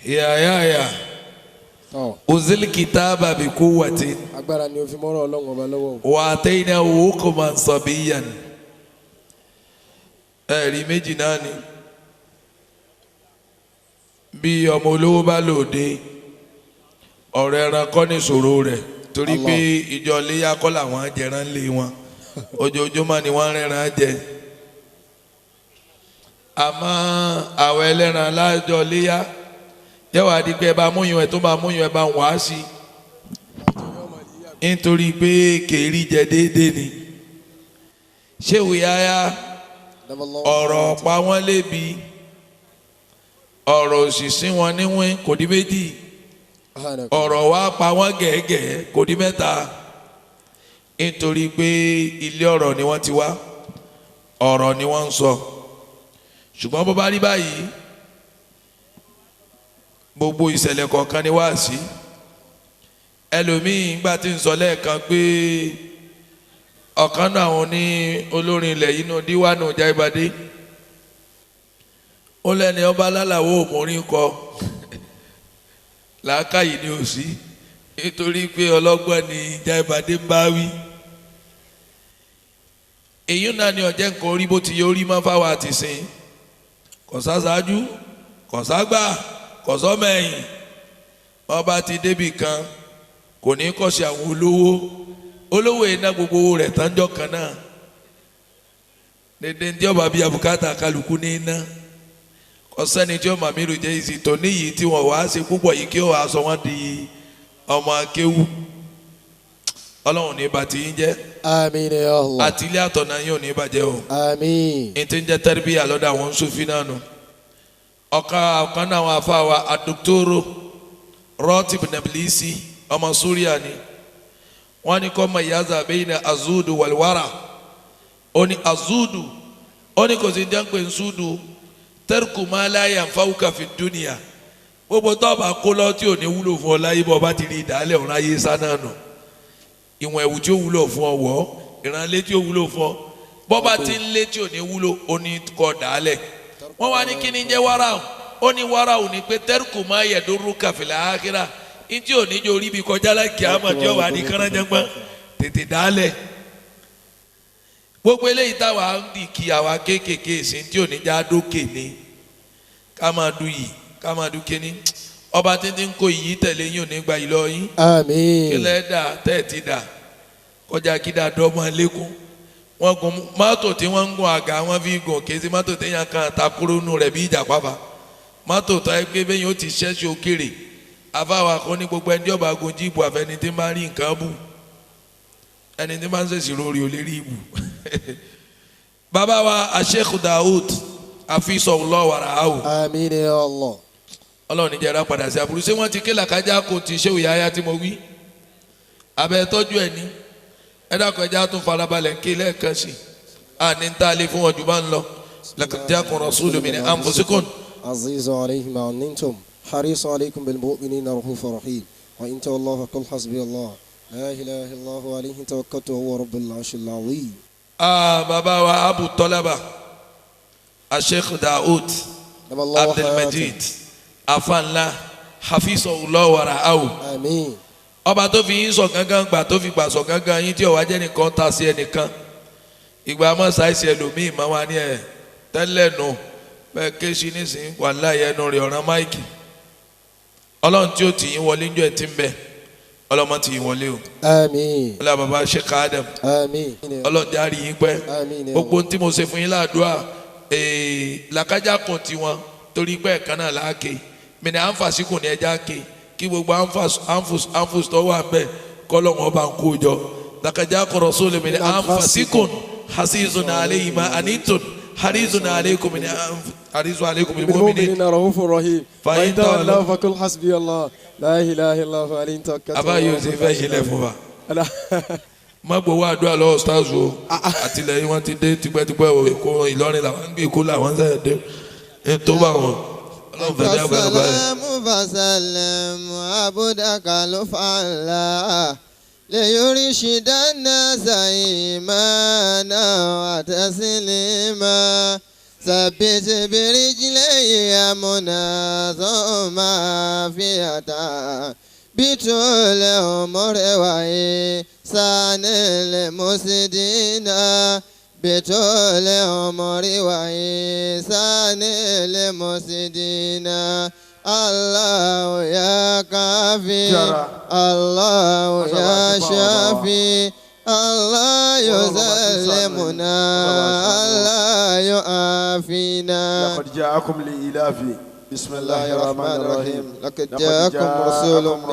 Yàyàyà uzil kitaba bi quwwati. Agbára ni o fi mọ́rọ̀ Ọlọ́run ọba lọ́wọ́ o. Wa ataynahu hukman sabiyyan. Ẹ̀rí méjì náà ni bí ọmọ olówó bá lòde ọ̀rọ̀ ẹran kọ́ ní ìṣòro rẹ̀ torí pé ìjọ iléyà kọ́ làwọn jẹran lé wọn ojoojúmọ́ ni wọ́n rẹ́ran jẹ àmọ́ àwọn ẹlẹ́ran lájọ iléyà yẹ́wò adigun ẹ bá múyàn ẹ tó bá múyàn ẹ bá ń wá sí i nítorí pé kèérí jẹ déédéé ni ṣé wíyáyá ọ̀rọ̀ pa wọ́n lébi ọ̀rọ̀ òṣìṣẹ́ wọn níwọ̀n kò di méjì ọ̀rọ̀ wa pa wọ́n gẹ̀ẹ́gẹ̀ẹ́ kò di mẹ́ta nítorí pé ilé ọ̀rọ̀ ni wọ́n ti wá ọ̀rọ̀ ni wọ́n ń sọ ṣùgbọ́n bó bá rí báyìí gbogbo ìṣẹ̀lẹ̀ kọ̀ọ̀kan ni wá sí ẹlòmíín gbà tí ń sọ lẹ́ẹ̀kan pé ọ̀kan náà àwọn ní olórin ilẹ̀ yìí nù díwánu Jáìbádé ó lẹ́ni ọba lálàwọ̀ òmùrín kọ làákàyè ni ò sí nítorí pé ọlọ́gbọ́n ni Jáìbádé ń bá wí èyí náà ni ọ̀jẹ̀ nǹkan orí bó ti yẹ orí máa fáwọn àtìsín kọ̀sáṣáájú kọ̀ságbà kọ̀sọ́mẹ̀yìn ọba ti débì kan kò ní kọ́sí àwọn olówó olówó yìí ná gbogbo owó rẹ̀ tánjọ́ kan náà dédé ní ọba bíi abùkátà kálukú ní iná kọ́sẹ́ni tí ó mà mí rò jẹ́ ìsì tó níyì tí wọ́n wá ṣe púpọ̀ yìí kí ó wàá sọ wọ́n di ọmọ akéwú ọlọ́run ní bá ti yín jẹ́. Àmín ya Allah. Àti ilé àtọ̀nà yín ò ní bàjẹ́ o. Àmín. Ní ti ń jẹ́ tẹ́rìbíyà lọ́dọ̀ àwọn Sufi náà nù. Ọ̀kan náà àwọn afa wa àdòktóró Rọ́tìb Nàbìlísì ọmọ Súríà ni wọ́n ní kọ́ mọ ìyáza bẹ́yìn ní azudu wàlúwàrà ó ní azudu ó ní kò sí jẹ́ pé nsúdu tẹ́rìkù máa láyà nfáwùkà fi dúnìyà gbogbo tọ́ọ̀bà kó lọ tí ò ní wúlò fún ọ láyé bọ́ ọba ti rí ìdálẹ̀ ọ̀run ayé sánà nù ìwọ̀n ẹ̀wù tí ó wúlò fún ọ wọ̀ ìrànlé tí ó wúlò fún ọ bọ́ba ti ń lé tí ò ní wúlò ó ní kọ́ dàálẹ̀ wọ́n wá ní kí ni jẹ́ wàrà ó ní wàrà ò ní pé tẹ́rìkù máa yẹ dúró kàfìlà ákírà ntí ò ní jẹ́ orí bí kọjá láì kíámà tí ó wà ní kánnájàngbọ́n tètè dàálẹ̀ gbogbo eléyìí táwa ń dì kí àwa kéékèèké sí ntí ò ní já dókè ni ká máa du yìí ká máa du kíní ọba títí ń kó yìí tẹ̀lé yín ò ní gba ìlọ yín. Àmín. Kílẹ̀ dà tẹ́ ẹ̀ ti dà kọjá kí dà dọ́mọ lékún wọ́n gun mọ́tò tí wọ́n ń gun àga wọ́n fi gùn kì í sí mọ́tò téèyàn kan takúrú nù rẹ̀ bí ìjàpá fa mọ́tò tó ẹ pé bẹ́yìn ó ti ṣẹ́ṣe òkèrè afáwa kò ní gbogbo ẹni tí ọba gun jíìpù àfẹni tí máa rí nǹkan bù ẹni tí máa ń ṣèṣì lórí ò lè rí ibù. Bàbá wa Sheikh Daoud àfisọ̀lọ́ wàrà áwò. Àmín ya Allah. Ọlọ́run ní jẹ́ra padà sí aburú ṣé wọ́n ti ké làkájá kò tí ṣé òyà ayá tí mo wí abẹ́ tọ́jú ẹ̀ ní ẹ dákun ẹja tún farabalẹ̀ ké lẹ́ẹ̀kan sí àní ń tá a lè fún wọn jù bá ń lọ laqad ja'akum rasulun min anfusikum. Azizun alayhi ma antum harisun alaykum bil mu'minina rahufur rahim wa in tawallaw faqul hasbi Allah la ilaha illa huwa alayhi tawakkaltu wa huwa rabbul arshil azim. Bàbá wa Abu Talaba Sheikh Daoud Abdulmajid afanla hafisọlọ wàrà awo. Àmín. Ọba tó fi yín sọ gángan gbà tó fi gbà sọ gángan yín tí ọwọ́ ajẹ́ nìkan ta sí ẹnìkan ìgbà mọ́ ṣàìsì ẹlòmíì máa wá ní ẹ tẹ́lẹ̀ nù bẹ́ẹ̀ kéṣi nísìnyí wà láàyè ẹnu rẹ̀ ọ̀ràn máìkì ọlọ́run tí ó tì yín wọlé ńjọ́ ẹ̀ tí ń bẹ ọlọ́mọ tì yín wọlé o. Àmín. Ọlọ́run bàbá Sheikh Adam. Àmín. Ọlọ́run járe yín pẹ́. Àmín. Gbogbo tí mo ṣe fún yín láàdúrà làkájà kùn tiwọn torí pé ẹ̀kan náà láàkè mìíràn ànfàsíkùn ní ẹja ké kí gbogbo ànfùs tó wà bẹ́ẹ̀ kọ́lọ́hún ọba ń kó jọ laqad rasulun min anfusikum hasizun alayhi ma anittum harisun alaykum min harisun alaykum bil mu'minina rahufur rahim fa in tawallaw faqul hasbi Allah la ilaha illa huwa alayhi tawakkaltu. Àbá yóò ṣe fẹ́ ṣẹlẹ̀ fún wa má gbowó àdúrà lọ́wọ́ stars o àtìlẹ́yìn wọn ti dé tipẹ́tipẹ́ o Èkó Ìlọrin làwọn ń gbé Èkó làwọn ń sẹ́yìn dé tó bá wọn. Assalamu fasalam abudaka lufala liyurshida nasa imana wa taslima ثبت برجلي منى ثم عافية بطول عمر وإحسان المسدين بطول عمر وإحسان المسدين الله يا كافي الله يا شافي الله يسلمنا الله يعافينا. لقد جاءكم لإلاف بسم الله الرحمن الرحيم. لقد جاءكم رسول من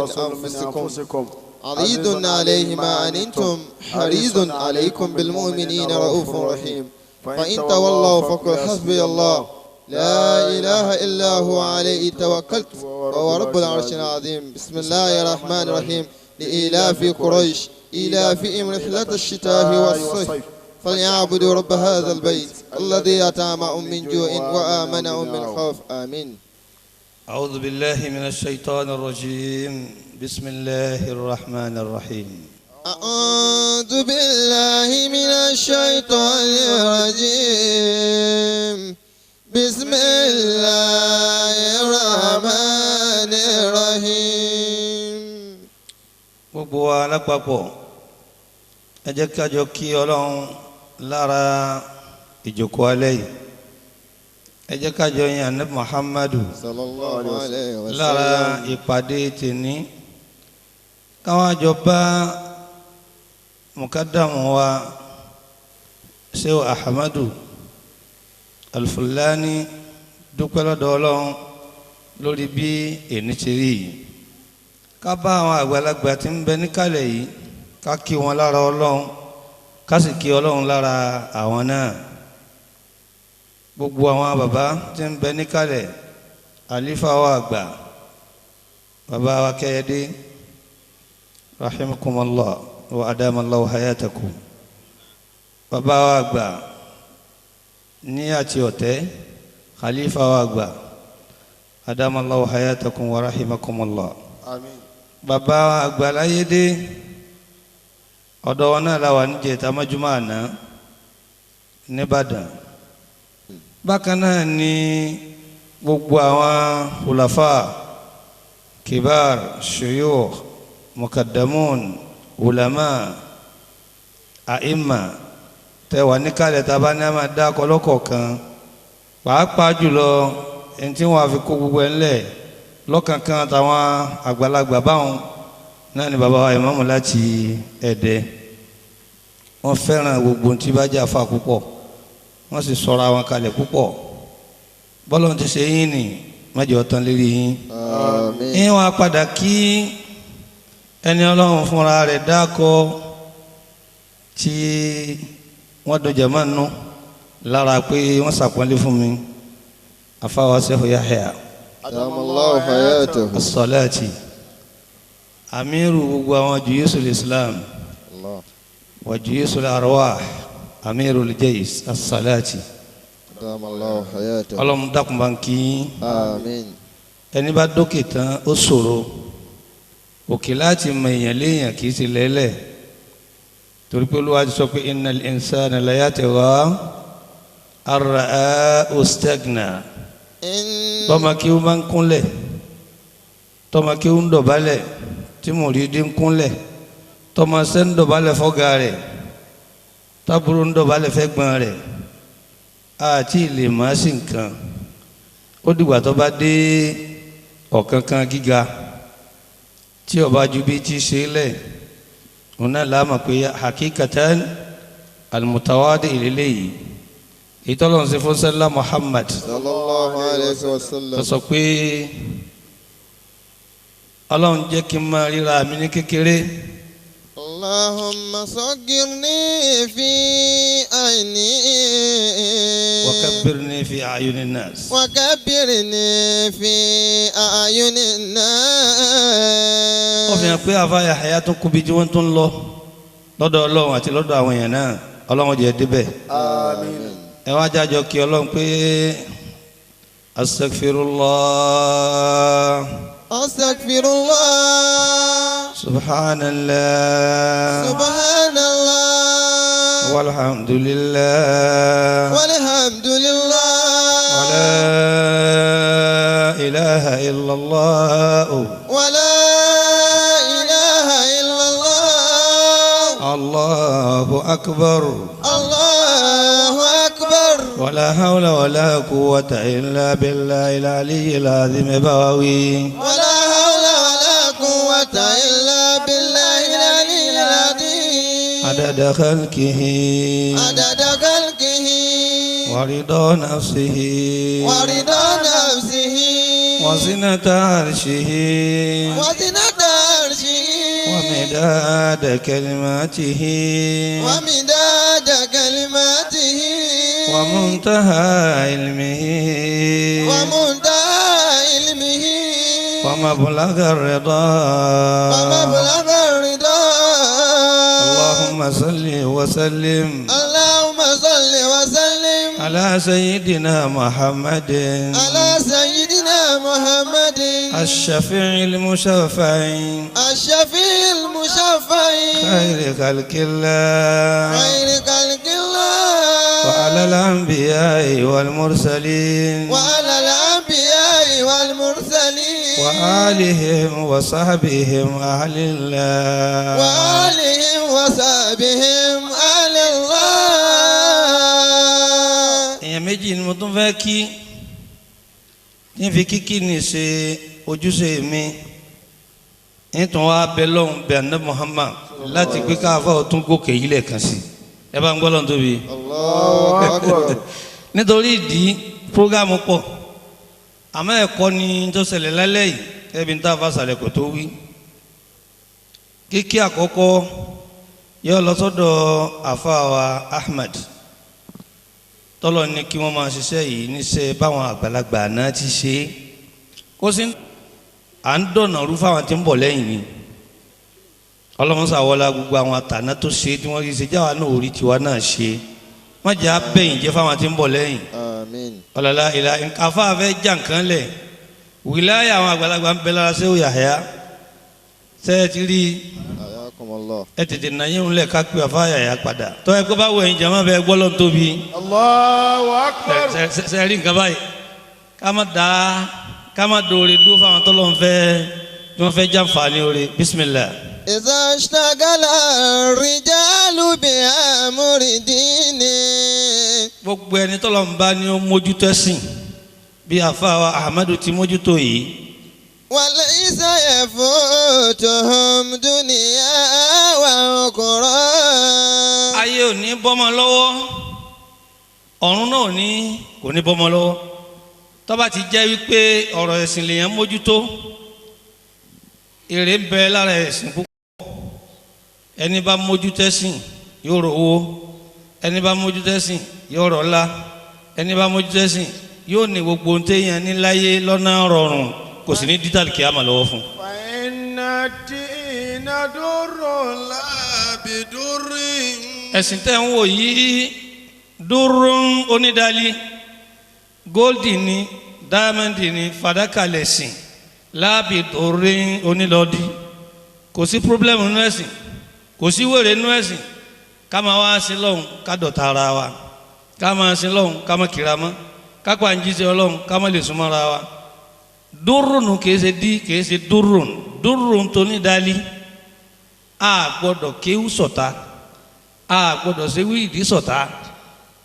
أنفسكم عزيز عليه ما عنتم حريص عليكم بالمؤمنين رؤوف رحيم فإن تولوا فقل حسبي الله لا إله إلا هو عليه توكلت وهو رب العرش العظيم. بسم الله الرحمن الرحيم. لإيلاف قريش إيلافهم رحلة الشتاء والصيف فليعبدوا رب هذا البيت الذي أطعمهم من جوع وآمنهم من خوف. آمين. أعوذ بالله من الشيطان الرجيم. بسم الله الرحمن الرحيم. أعوذ بالله من الشيطان الرجيم. بسم الله الرحمن الرحيم. Gbogbo wa lápapọ̀ ẹ jẹ́ ká jọ kí Ọlọ́run lára ìjókòó alẹ́ yìí. Ẹ jẹ́ ká jọ yìn Ànábì Muhammadu sallallahu alayhi wa sallam lára ìpàdé tèní, káwọn àjọ bá mukadamu wa Shehu Ahmadu Alfulani dúpẹ́ lọ́dọ̀ Ọlọ́run lórí bí èní ti rí yìí. Ká bá àwọn àgbàlagbà tí ń bẹ níkàlẹ̀ yìí, ká kí wọn lára Ọlọ́run, ká sì kí Ọlọ́run lára àwọn náà. Gbogbo àwọn bàbá tí ń bẹ níkàlẹ̀, àlífà wa àgbà bàbá wa Kẹ́yẹdé rahimakumullah wa adamallahu hayatakum, bàbá wa àgbà ní àti ọ̀tẹ́, khalifa wa àgbà adamallahu hayatakum wa rahimakumullah. Àmín. Bàbá wa àgbà láyédé ọ̀dọ̀ wọn náà la wà níjẹta mọ́júmọ́ àná nìbàdàn. Bákan náà ni gbogbo àwọn khulafa kibar shuyukh mukaddamun ulama aima tẹwà níkàlẹ̀ tàbá ní a máa dá ọkọlọ́kọ̀ọ̀kan, pàápàá jùlọ ẹni tí wọ́n á fi kó gbogbo ẹ̀ ńlẹ̀ lọ́kànkan táwọn àgbàlagbà báwọn náà ni bàbá wa ìmáàmù láti Ẹdẹ. Wọ́n fẹ́ràn gbogbo tí bá jẹ́ àfa púpọ̀, wọ́n sì sọra wọn kalẹ̀ púpọ̀. Bọ́lá ti ṣe yín ni májè ọ̀tán lérí yín. Àmín. Yín wọn padà kí ẹni Ọlọ́run fúnra rẹ̀ dákọ tí wọ́n dojà máa nù lára pé wọ́n ṣàpọ́nlé fún mi, àfáwá Shehu Yahya Adamallahu hayatahu. as-salati, amiru gbogbo àwọn juyusul Islam wa juyusul arwah, amirul jais as-salati. Adamallahu hayatahu. Ọlọ́run dákun bá ń kí yín. Àmín. Ẹni bá dókè tán ó ṣòro òkè láti mọ èèyàn léèyàn kì í ṣe lẹ́lẹ̀, torí pé Olúwa ti sọ pé innal insana la yatgha arra'a istaghna. Tọ́mọ kí ó máa ń kúnlẹ̀, tọ́mọ kí ó ń dọ̀bálẹ̀, tí mùrídìí ń kúnlẹ̀, tọ́mọ sẹ́ ń dọ̀bálẹ̀ fọ́gà rẹ̀, tábúrò ń dọ̀bálẹ̀ fẹ́gbọ́n rẹ̀, àti lè má sí nǹkan. Ó dìgbà tó bá dé ọ̀kánkán gíga tí ọba ju bí ti ṣe lẹ̀, òun náà láàmà pé hakikatan almutawadi ìlélẹ̀ yìí ìtọ́lọ́run ṣe fún sẹ́lá Muhammad sallallahu alayhi wa sallam tó sọ pé Ọlọ́run jẹ́ kí n máa ríra mi ní kékeré. Allahumma saghirni fi ayni wa kabbirni fi a'yunin nas. Wa kabbirni fi a'yunin nas. Ó fi hàn pé àfa Yahya tó kú bí tí wọ́n tún lọ lọ́dọ̀ Ọlọ́run àti lọ́dọ̀ àwọn èèyàn náà, Ọlọ́run jẹ́ débẹ̀. Àmín. Ẹ wá jájọ kí Ọlọ́run pé astaghfirullah. Astaghfirullah. Subhanallah. Subhanallah. Walhamdulillah. Walhamdulillah. ولا إله إلا الله ولا إله إلا الله الله أكبر الله أكبر ولا حول ولا قوة إلا بالله العلي العظيم باوي ولا حول ولا قوة إلا بالله العلي العظيم عدد خلقه عدد خلقه ورضا نفسه ورضا نفسه وزنة عرشه وزنة عرشه ومداد كلماته ومداد كلماته ومنتهى علمه ومنتهى علمه ومبلغ الرضا ومبلغ الرضا اللهم صل وسلم اللهم صل وسلم على سيدنا محمد على سيدنا محمد الشفيع المشفع الشفيع المشفع خير خلق الله خير خلق الله وعلى الأنبياء والمرسلين وعلى الأنبياء والمرسلين وآلهم وصحبهم أهل الله وآلهم وصحبهم أهل الله. Èèyàn méjì ni mo tún fẹ́ kí ní fi kíkí ní ṣe ojúṣe mi nítorí wàá bẹ lọ́hùn bẹ àná Muhammad láti pé káfá ọtún gòkè yìí lẹ́ẹ̀kan sí ẹ bá ń gbọ́ lọ́hùn tóbi. Allahu Akbar. Nítorí ìdí prógámù pọ̀ àmọ́ ẹ̀kọ́ ni tó ṣẹlẹ̀ lálẹ́ yìí ẹbí ń tá a fa sàlẹ̀ kò tó wí. Kíkí àkọ́kọ́ yóò lọ sọ́dọ̀ àfáà wa Ahmed tọ́lọ̀ ní kí wọ́n máa ṣiṣẹ́ yìí níṣẹ́ báwọn àgbàlagbà náà ti ṣe é kó sí à ń dọ̀nà rú fáwọn tí ń bọ̀ lẹ́yìn ni ọlọ́mọṣà wọlá gbogbo àwọn àtàná tó ṣe tí wọ́n ṣe jáwa náà orí tiwa náà ṣe wọ́n jẹ́ abẹ́yìn jẹ́ fáwọn tí ń bọ̀ lẹ́yìn. Àmín. Ọ̀làlá ìlà afáfẹ́ já nǹkan lẹ̀ wìláyà àwọn àgbàlagbà ń bẹ lára Ṣéhù Yàhíà ṣe é ti rí i ẹ tètè nà yín lẹ̀ ká pé àfa Yàhíà padà tọ́ ẹ kó bá wọ ẹ̀yin jàmá bẹ́ẹ̀ gbọ́ lọ́n tóbi. Allahu Akbar. Ṣe rí nǹkan báyìí ká má da ká má dòore dúró fáwọn tó lọ́n fẹ́ tí wọ́n fẹ́ jàǹfààní oore bisimilah. إذا اشتغل الرجال بأمر دينه. Gbogbo ẹni tọ́lọ̀ ń bá ní ó mójútó ẹ̀sìn bí àfa Ahmadu ti mójútó yìí. وليس يفوتهم دنيا وأخرى. Ayé ò ní bọ́mọ lọ́wọ́ ọ̀run náà ní kò ní bọ́mọ lọ́wọ́ tó bá ti jẹ́ wípé ọ̀rọ̀ ẹ̀sìn lèèyàn mójútó èrè ń bẹ lára ẹ̀sìn púpọ̀ ẹni bá mójútó ẹ̀sìn yóò rò owó ẹni bá mójútó ẹ̀sìn yóò rọ̀ ọlá ẹni bá mójútó ẹ̀sìn yóò ní gbogbo ohun téèyàn ní láyé lọ́nà rọrùn kò sì ní dídàlì kíámà lọ́wọ́ fún. Ẹ̀sìn tẹ́ ń wò yìí dúró onídàálí góòlì ni dáyámẹ́ǹdì ni fàdákà lẹ̀sìn láàbì torí onílọ́dí kò sí pírọ́blẹ́mù nínú ẹ̀sìn kò sí wèrè nínú ẹ̀sìn ká máa wá sí lọ́hùn ká dọ̀tá ara wa ká máa sí lọ́hùn ká má kira mọ́ ká pa ń jíṣẹ́ ọlọ́hùn ká má lè súnmọ́ra wa dúrùnù kìí ṣe dí kìí ṣe dúrùn dúrùn tó ní dálí a gbọ́dọ̀ kéwú sọ̀tá a gbọ́dọ̀ ṣe wíìdì sọ̀tá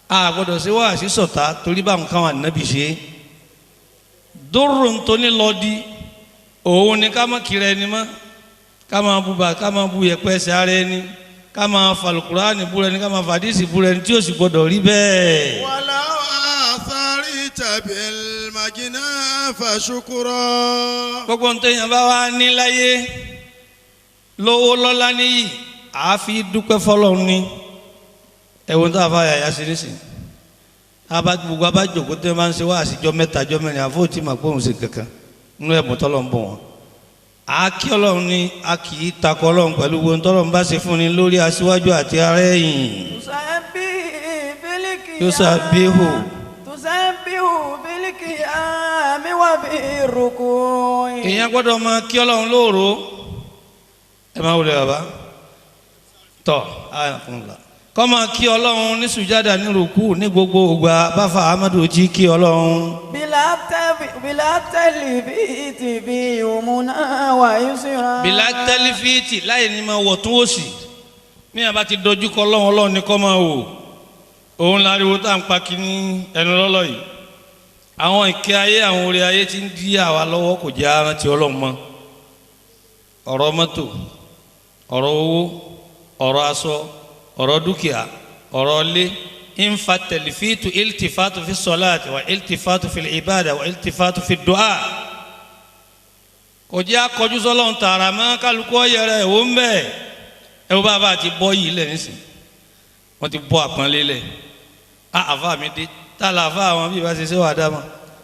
a gbọ́dọ̀ ṣe wáàsí sọ̀tá torí báwọn káwọn ànábì ṣe dúrùn tó ní lọ́dí òun ni ká má kiri ẹni mọ́ ká má bu bà ká má bu yẹ̀pẹ̀ ẹsẹ̀ ara ẹni ká má falùkùránì búra ẹni ká má fàdísì búra ẹni tí ó sì gbọ́dọ̀ rí bẹ́ẹ̀. wàlá àtàrí tàbí màjínà fàṣukúrọ. Gbogbo ntẹ̀yìn bá wà ní láyé lówó lọ́lá níyì àáfi dúpẹ́ fọlọ́run ní ẹ̀wọ̀n tó àfa yàyà sí nísìn gbogbo abájòkó tó máa ń ṣe wá àṣìjọ mẹ́ta jọ mẹ́rin àfọwọ́tì máa gbóhùn sí kankan nínú ẹ̀bùn tọ́lọ̀ ń bọ̀ wọ́n. Àákí ọlọ́run ni a kì í takọ ọlọ́run pẹ̀lú gbogbo ntọ́lọ́run bá ṣe fún ni lórí aṣíwájú àti ará ẹ̀yìn. Yusabihu. Tusabihu bil-qiyami wa bir-ruku'i. Èèyàn gbọ́dọ̀ máa kí ọlọ́run lóòró ẹ máa wọlé bàbá tọ́ àyàfúnla Kó máa kí Ọlọ́run ní sùjádà ní rùkú ní gbogbo ìgbà báfa Amadu jí kí Ọlọ́run. Bila tẹlifíìtì bí òmùnà wà yusra. Bila tẹlifíìtì láì ní máa wọ̀ tún òsì. Ní àbá ti dojú kọ Ọlọ́run Ọlọ́run ní kó máa wò. Òun láriwo tá à ń pa kí ní ẹnu lọ́lọ́ yìí. Àwọn ìkẹ́ ayé àwọn orí ayé ti ń dí àwa lọ́wọ́ kò jẹ́ arántí Ọlọ́run mọ́. Ọ̀rọ̀ mọ́tò, ọ̀rọ̀ owó, ọ̀rọ̀ aṣọ, ọ̀rọ̀ dúkìá, ọ̀rọ̀ ilé. Nfa tẹlifitu iltifatu fi sọláàtì wa iltifatu fi ibada wa iltifatu fi du'a. Kò jẹ́ akọjú sọ́lọ́run tààrà mọ́ kálukú ọ̀yẹ̀rẹ̀ ẹ̀wọ̀ ń bẹ̀. Ẹ̀wọ̀ bá bá ti bọ́ yìí lẹ̀ nísìn. Wọ́n ti bọ́ àpọ́nlé lẹ̀. A àfa mi dé tá a la àfa àwọn bí ìbá ṣe ṣe wà dáma.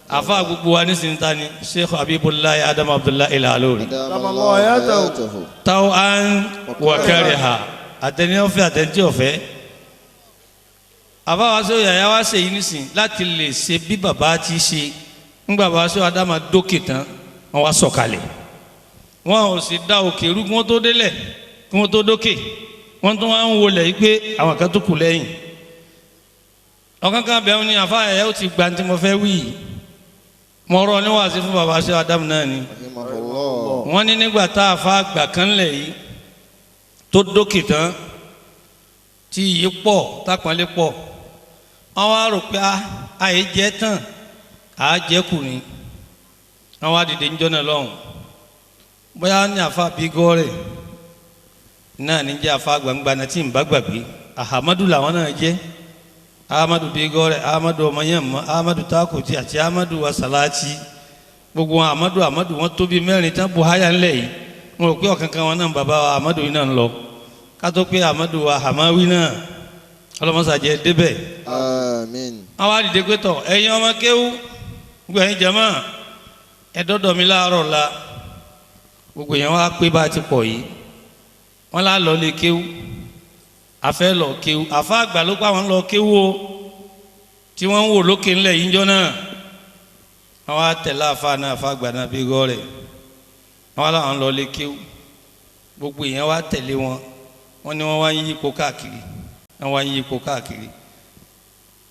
Àfa gbogbo wa nísìnyí ta ni Sheikh Habibullahi Adam Abdullahi Ilalori. Táwọn an wà kẹrì ha àtẹni ọ̀fẹ́ àtẹni ọ̀fẹ́. Àfa wa ṣe yàyà wa ṣe yìí nísìnyí láti lè ṣe bí bàbá ti ṣe. Ńgbà bàbá ṣe Adama dókè tán wọ́n wá sọ̀kalẹ̀. Wọ́n ò sì dá òkè rú kí wọ́n tó délẹ̀ kí wọ́n tó dókè. Wọ́n tún wá ń wọlé yìí pé àwọn kan tó kù lẹ́yìn. Ọ̀kan kan bẹ̀rù ni àfa yàyà ó ti gbà tí mo fẹ́ wí yìí. Mo rọ níwàásí fún bàbá ṣe Adamu náà ni. Wọ́n ní nígbà tá a fa àgbà kan lẹ̀ yìí tó dókè tán tí iyì pọ̀ tápọ́nlé pọ̀. Wọ́n wá rò pé àyè jẹ́ tán à jẹ́ kù ni. Wọ́n wá dìde níjọ́ náà lọ́hùn. Bóyá ní àfa bí gọ́ọ̀rẹ̀ náà ní jẹ́ àfa gbangba náà tí ń bá gbàgbé. Ahamadu làwọn náà jẹ́. Ahmadu bigore, Ahmadu ọmọyẹmọ, Ahmadu takuti àti Ahmadu wasalati. Gbogbo wọn Ahmadu Ahmadu wọn tóbi mẹ́rin tán buhaya ńlẹ̀ yìí. Mo rò pé ọ̀kan kan wọn náà bàbá wa Ahmadu yìí náà ń lọ. Kátó pé Ahmadu wa Hamawi náà ọlọ́mọsàjẹ́ débẹ̀. Àmín. Àwọn àdìdè pé tọ̀ ẹ̀yin ọmọ kéwú gbogbo ẹ̀yin jàmá ẹ dọ́dọ̀ mi láàárọ̀ la. Gbogbo yẹn wá pé bá a ti pọ̀ yìí. Wọ́n lá lọ lé kéwú. Afẹ́ lọ kéwú àfa àgbà ló pa àwọn lọ kéwú o tí wọ́n ń wò lókè ńlẹ̀ yìí ńjọ́ náà àwọn àtẹ̀lé àfa náà àfa àgbà náà bí gọ́ọ̀rẹ̀ àwọn làwọn lọ lé kéwú gbogbo èèyàn wá tẹ̀lé wọn wọ́n ní wọ́n wá ń yípo káàkiri wọ́n wá ń yípo káàkiri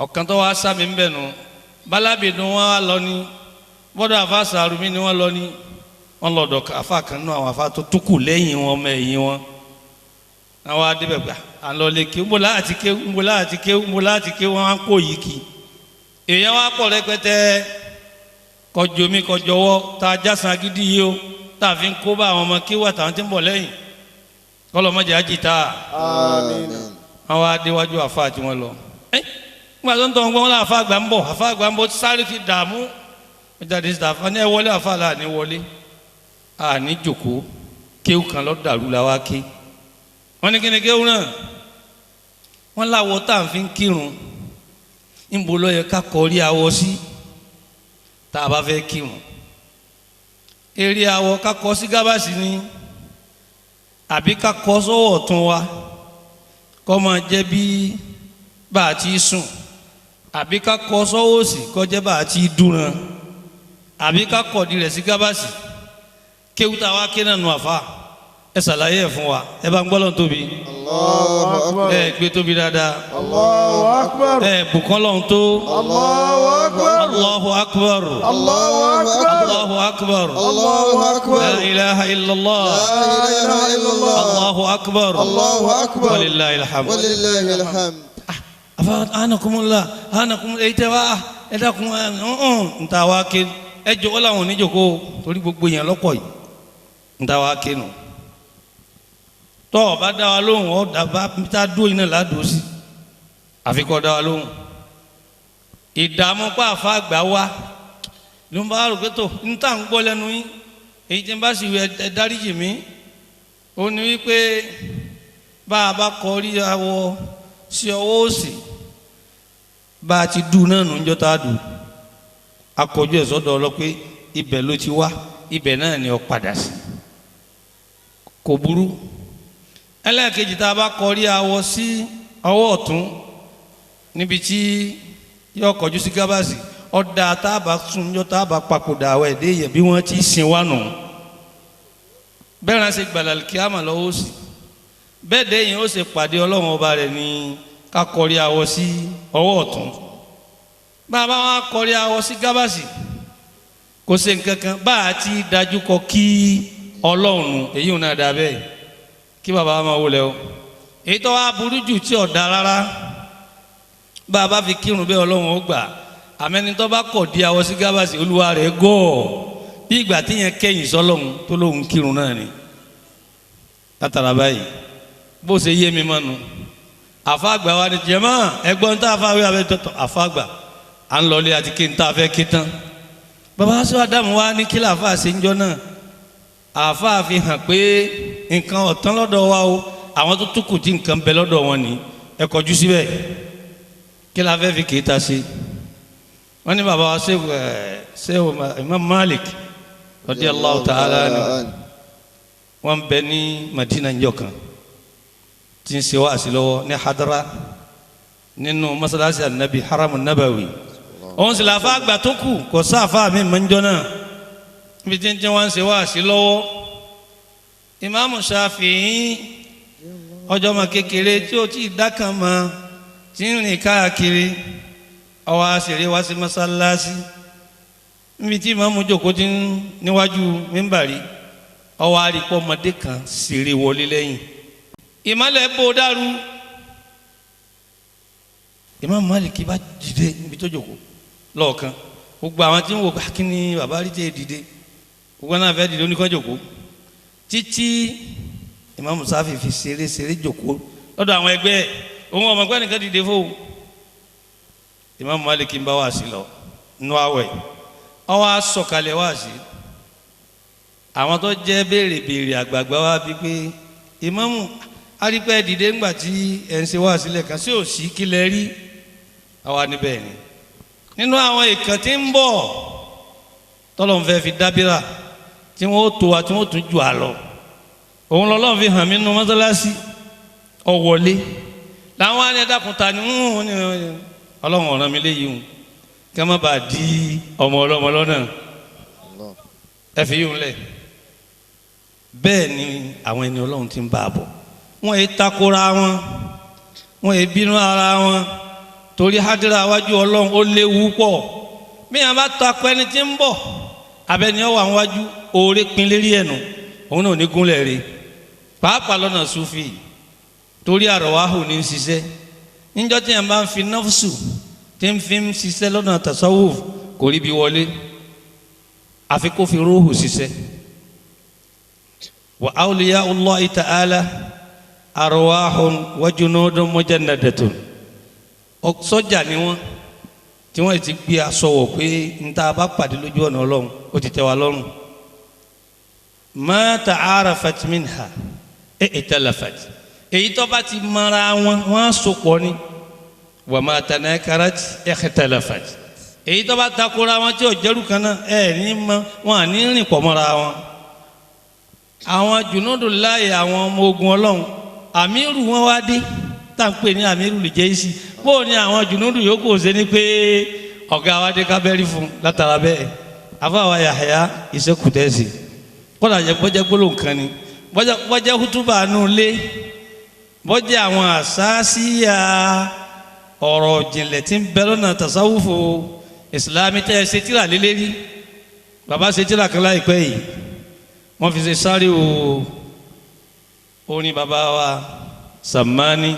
ọ̀kan tó wá sàmì ńbẹ̀ nù bálábìdún wọn wá lọ ní bọ́dọ̀ àfa sàrùmí ni wọ́n lọ ní wọ́n lọ́dọ̀ àfa kan náà àwọn àfa tó túkù lẹ́yìn wọn ọmọ ẹ̀yìn wọn àwọn adébẹ̀ gbà àlọ́ lè ké ńbọ̀ láti ké ńbọ̀ láti ké ńbọ̀ láti ké wọn á kó yìí kì èèyàn wá pọ̀ rẹpẹtẹ kọjú omi kọjọwọ́ tá a jásán agídí yìí o tá a fi ń kó bá àwọn ọmọ kí wà táwọn ti ń bọ̀ lẹ́yìn kọlọ́mọdé àjìtá. Àmín. Àwọn adéwájú àfa àti wọn lọ. Ẹ nígbà tó ń tọ́ wọn lọ àfa àgbà ń bọ̀ àfa àgbà ń bọ̀ sáré ti dààmú jáde síta àfa ní ẹ wọlé àfa là ní wọlé àní jòkó kéwù kan lọ dàrú la wá ké. Wọ́n ní kíni kéwù náà wọ́n láwọ tá à ń fi kírun níbo ló yẹ ká kọrí awọ sí tá a bá fẹ́ kírun eré awọ ká kọ sí gábàsì ni àbí ká kọ sọ́wọ́ ọ̀tún wa kó máa jẹ́ bí bá a ti sùn àbí ká kọ sọ́wọ́ òsì kó jẹ́ bá a ti dúran àbí ká kọ̀dí rẹ̀ sí gábàsì kéwù tá a wá ké náà nù àfa ẹ ṣàlàyé ẹ fún wa ẹ bá ń gbọ́ lọ́n tóbi. Allahu Akbar. Ẹ gbé tóbi dáadáa. Allahu Akbar. Ẹ bùkún lọ́n tó. Allahu Akbar. Allahu Akbar. Allahu Akbar. Allahu Akbar. Allahu Akbar. La ilaha illallah. La ilaha illallah. Allahu Akbar. Allahu Akbar. Walillahi alhamd. Walillahi alhamd. Afa anakumullah anakum èyí tẹ wá ẹ dákun ẹ ń ta wá ké ẹ jọ ọ làwọn oníjòkó torí gbogbo yẹn lọ́pọ̀ yìí ń ta wá ké nù. Tọ́ ọ bá dá wa lóhùn ọ dàbá tá a dúró iná ládùú sí àfi kọ́ dá wa lóhùn. Ìdààmú pa àfa àgbà wa ló ń bá rò pé tó ń tà ń gbọ́ lẹ́nu yín èyí tí ń bá sì ẹ dáríjì mí ó ní wípé bá a bá kọrí awọ sí ọwọ́ òsì bá a ti dùn náà nù ń jọ́ tá a dùn akọjú ẹ̀ sọ́dọ̀ ọlọ́ pé ibẹ̀ ló ti wá ibẹ̀ náà ni ọ padà sí kò burú. Ẹlẹ́ẹ̀kejì tá a bá kọrí awọ sí ọwọ́ ọ̀tún níbi tí yóò kọjú sí gábàsì ọ̀dà tá a bá sùn yóò tá a bá papòdà àwọ̀ ẹ̀dẹ́ yẹn bí wọ́n ti sin wá nù. Bẹ́ẹ̀ ránṣẹ́ gbàlà kíámà lọ́wọ́ sí bẹ́ẹ̀ dé yẹn ó ṣe pàdé ọlọ́run ọba rẹ̀ ní Ká kọrí awọ sí ọwọ́ ọ̀tún. Bàbá wa kọrí awọ sí gábàsì kò ṣe nǹkan kan bá a ti dájú kọ kí Ọlọ́run èyí ò náà dà bẹ́ẹ̀ kí bàbá wa máa wọlé o. Èyí tó wá burú jù tí ò da rárá bá a bá fi kírun bẹ́ẹ̀ Ọlọ́run ó gbà. Àmẹ́ni tó bá kọ̀ di awọ sí gábàsì olúwa rẹ̀ gọ́ọ̀ bí ìgbà tí yẹn kẹ́yìn sọ́lọ́run tó lóun kírun náà ni. Látara báyìí bó ṣe yé mi mọ́nu àfàgbà wa ni jẹ́mọ́ ẹgbọ́n tá a fà wí abẹ́ tọ́tọ̀ àfàgbà à ń lọlé àti kí n tá a fẹ́ kí tán. Bàbá sọ Ádámù wa ní kí làáfà ṣe ń jọ náà. Àfà fi hàn pé nǹkan ọ̀tán lọ́dọ̀ wa o, àwọn tó túkù tí nǹkan bẹ lọ́dọ̀ wọn ni ẹ kọjú síbẹ̀ kí la fẹ́ fi kì í ta sí. Wọ́n ní bàbá wa ṣe Imam Malik radiyallahu ta'ala anhu wọ́n bẹ ní Madina njọ́ kan tí ń ṣe wáàsí lọ́wọ́ ní hadara nínú masalasi anabi haramu nabawi. Òun sì làáfà àgbà tó kù kò sáfà mi máa ń jọ náà níbi tí ń tí wọ́n ń ṣe wáàsí lọ́wọ́. Ìmáàmù Ṣàfi'í ọjọ́ ọmọ kékeré tí ó ti dákan mọ́ tí ń rìn káàkiri ọwọ́ àṣírí wá sí masalasi níbi tí ìmáàmù jókòó ti ń níwájú mímbàrí ọwọ́ àrípọ̀ ọmọdé kan ṣeré wọlé lẹ́yìn ìmọ̀lẹ̀ bò dàrú. Imam Malik bá dìde níbi tó jókòó lọ́ọ̀kan gbogbo àwọn tí ń wò kí ni bàbá rí tẹ́ dìde gbogbo náà fẹ́ dìde oníkan jókòó títí Imam Ṣáfì fi ṣeré ṣeré jókòó lọ́dọ̀ àwọn ẹgbẹ́ òun ọmọ ẹgbẹ́ nìkan dìde fóun. Imam Malik ń bá wá sí lọ nú àwẹ̀ ọwọ́ asọ̀kalẹ̀ wá sí àwọn tó jẹ́ béèrè béèrè àgbààgbà wá bí pé Ìmáàmù arípẹ́ dìde ńgbà tí ẹ̀ ń ṣe wá sílẹ̀ kan sí òsì kílẹ̀ rí àwa níbẹ̀ ni. Nínú àwọn ìkàn tí ń bọ̀ tọ́lọ́n fẹ́ fi dábìrà tí wọ́n ó tó wa tí wọ́n ó tún jù á lọ. Òun lọ́lọ́run fi hàn mí nínú mọ́sálásí ọ̀wọ́lé làwọn á ní ẹ̀dàkùn ta ni ọlọ́run ọ̀ràn mi léyìí hùn kí wọ́n má bàa di ọmọ ọlọ́mọ lọ́nà ẹ fi yíhun lẹ̀. Bẹ́ẹ̀ ni àwọn ẹni ọlọ́run ti ń bá a bọ̀. Wọ́n yìí takora wọn, wọ́n yìí bínú ara wọn torí hádìrà wájú ọlọ́run ó léwu pọ̀. Bí wọn bá takọ ẹni tí ń bọ̀ abẹni ọwọ́ àwọn wájú oore pin lérí ẹnu òun náà ní gúnlẹ̀ rí pàápàá lọ́nà sufi torí àrọ̀wáhù ní ṣiṣẹ́. Níjọ́ tí wọn bá ń fi nọ́fṣù tí ń fi ń ṣiṣẹ́ lọ́nà tasawuf kò rí bí wọlé àfi kó fi róhù ṣiṣẹ́. Wa awliya Allahi ta'ala arwahun wa junudun mujannadatun. Sọ́jà ni wọ́n tí wọ́n ti gbé aṣọ wọ̀ pé n ta bá pàdé lójú ọ̀nà ọlọ́run ó ti tẹ́ wa lọ́rùn. Ma ta'arafat minha i'talafat. Èyí tó bá ti mara wọn wọ́n á sopọ̀ ni. Wa ma tanakarat ikhtalafat. Èyí tó bá takora wọn tí ò jẹ́rù kan náà ẹ̀ ní mọ wọn à ní rìn pọ̀ mọ́ra wọn. Àwọn junudullahi àwọn ọmọ ogun ọlọ́run àmírù wọn wá dé tá à ń pè ní àmírù lè jẹ́ ìsì bóò ni àwọn junudu yòókù ṣe ni pé ọ̀gá wa dé kábẹ́rì fún látara bẹ́ẹ̀ afáwa Yahya ìṣekùtẹ́sì kọ́dà jẹ́ bọ́jẹ́ gbólóhùn kan ni bọ́jẹ́ kútúbà nù lé bọ́jẹ́ àwọn àṣàṣìyà ọ̀rọ̀ jìnlẹ̀ tí ń bẹ lọ́nà tasawufu ìsìlámì tẹ́ ẹ ṣe tíra lélẹ́rí bàbá ṣe tíra kan láìpẹ́ yìí wọ́n fi ṣe sáré o orin bàbá wa Sàmánì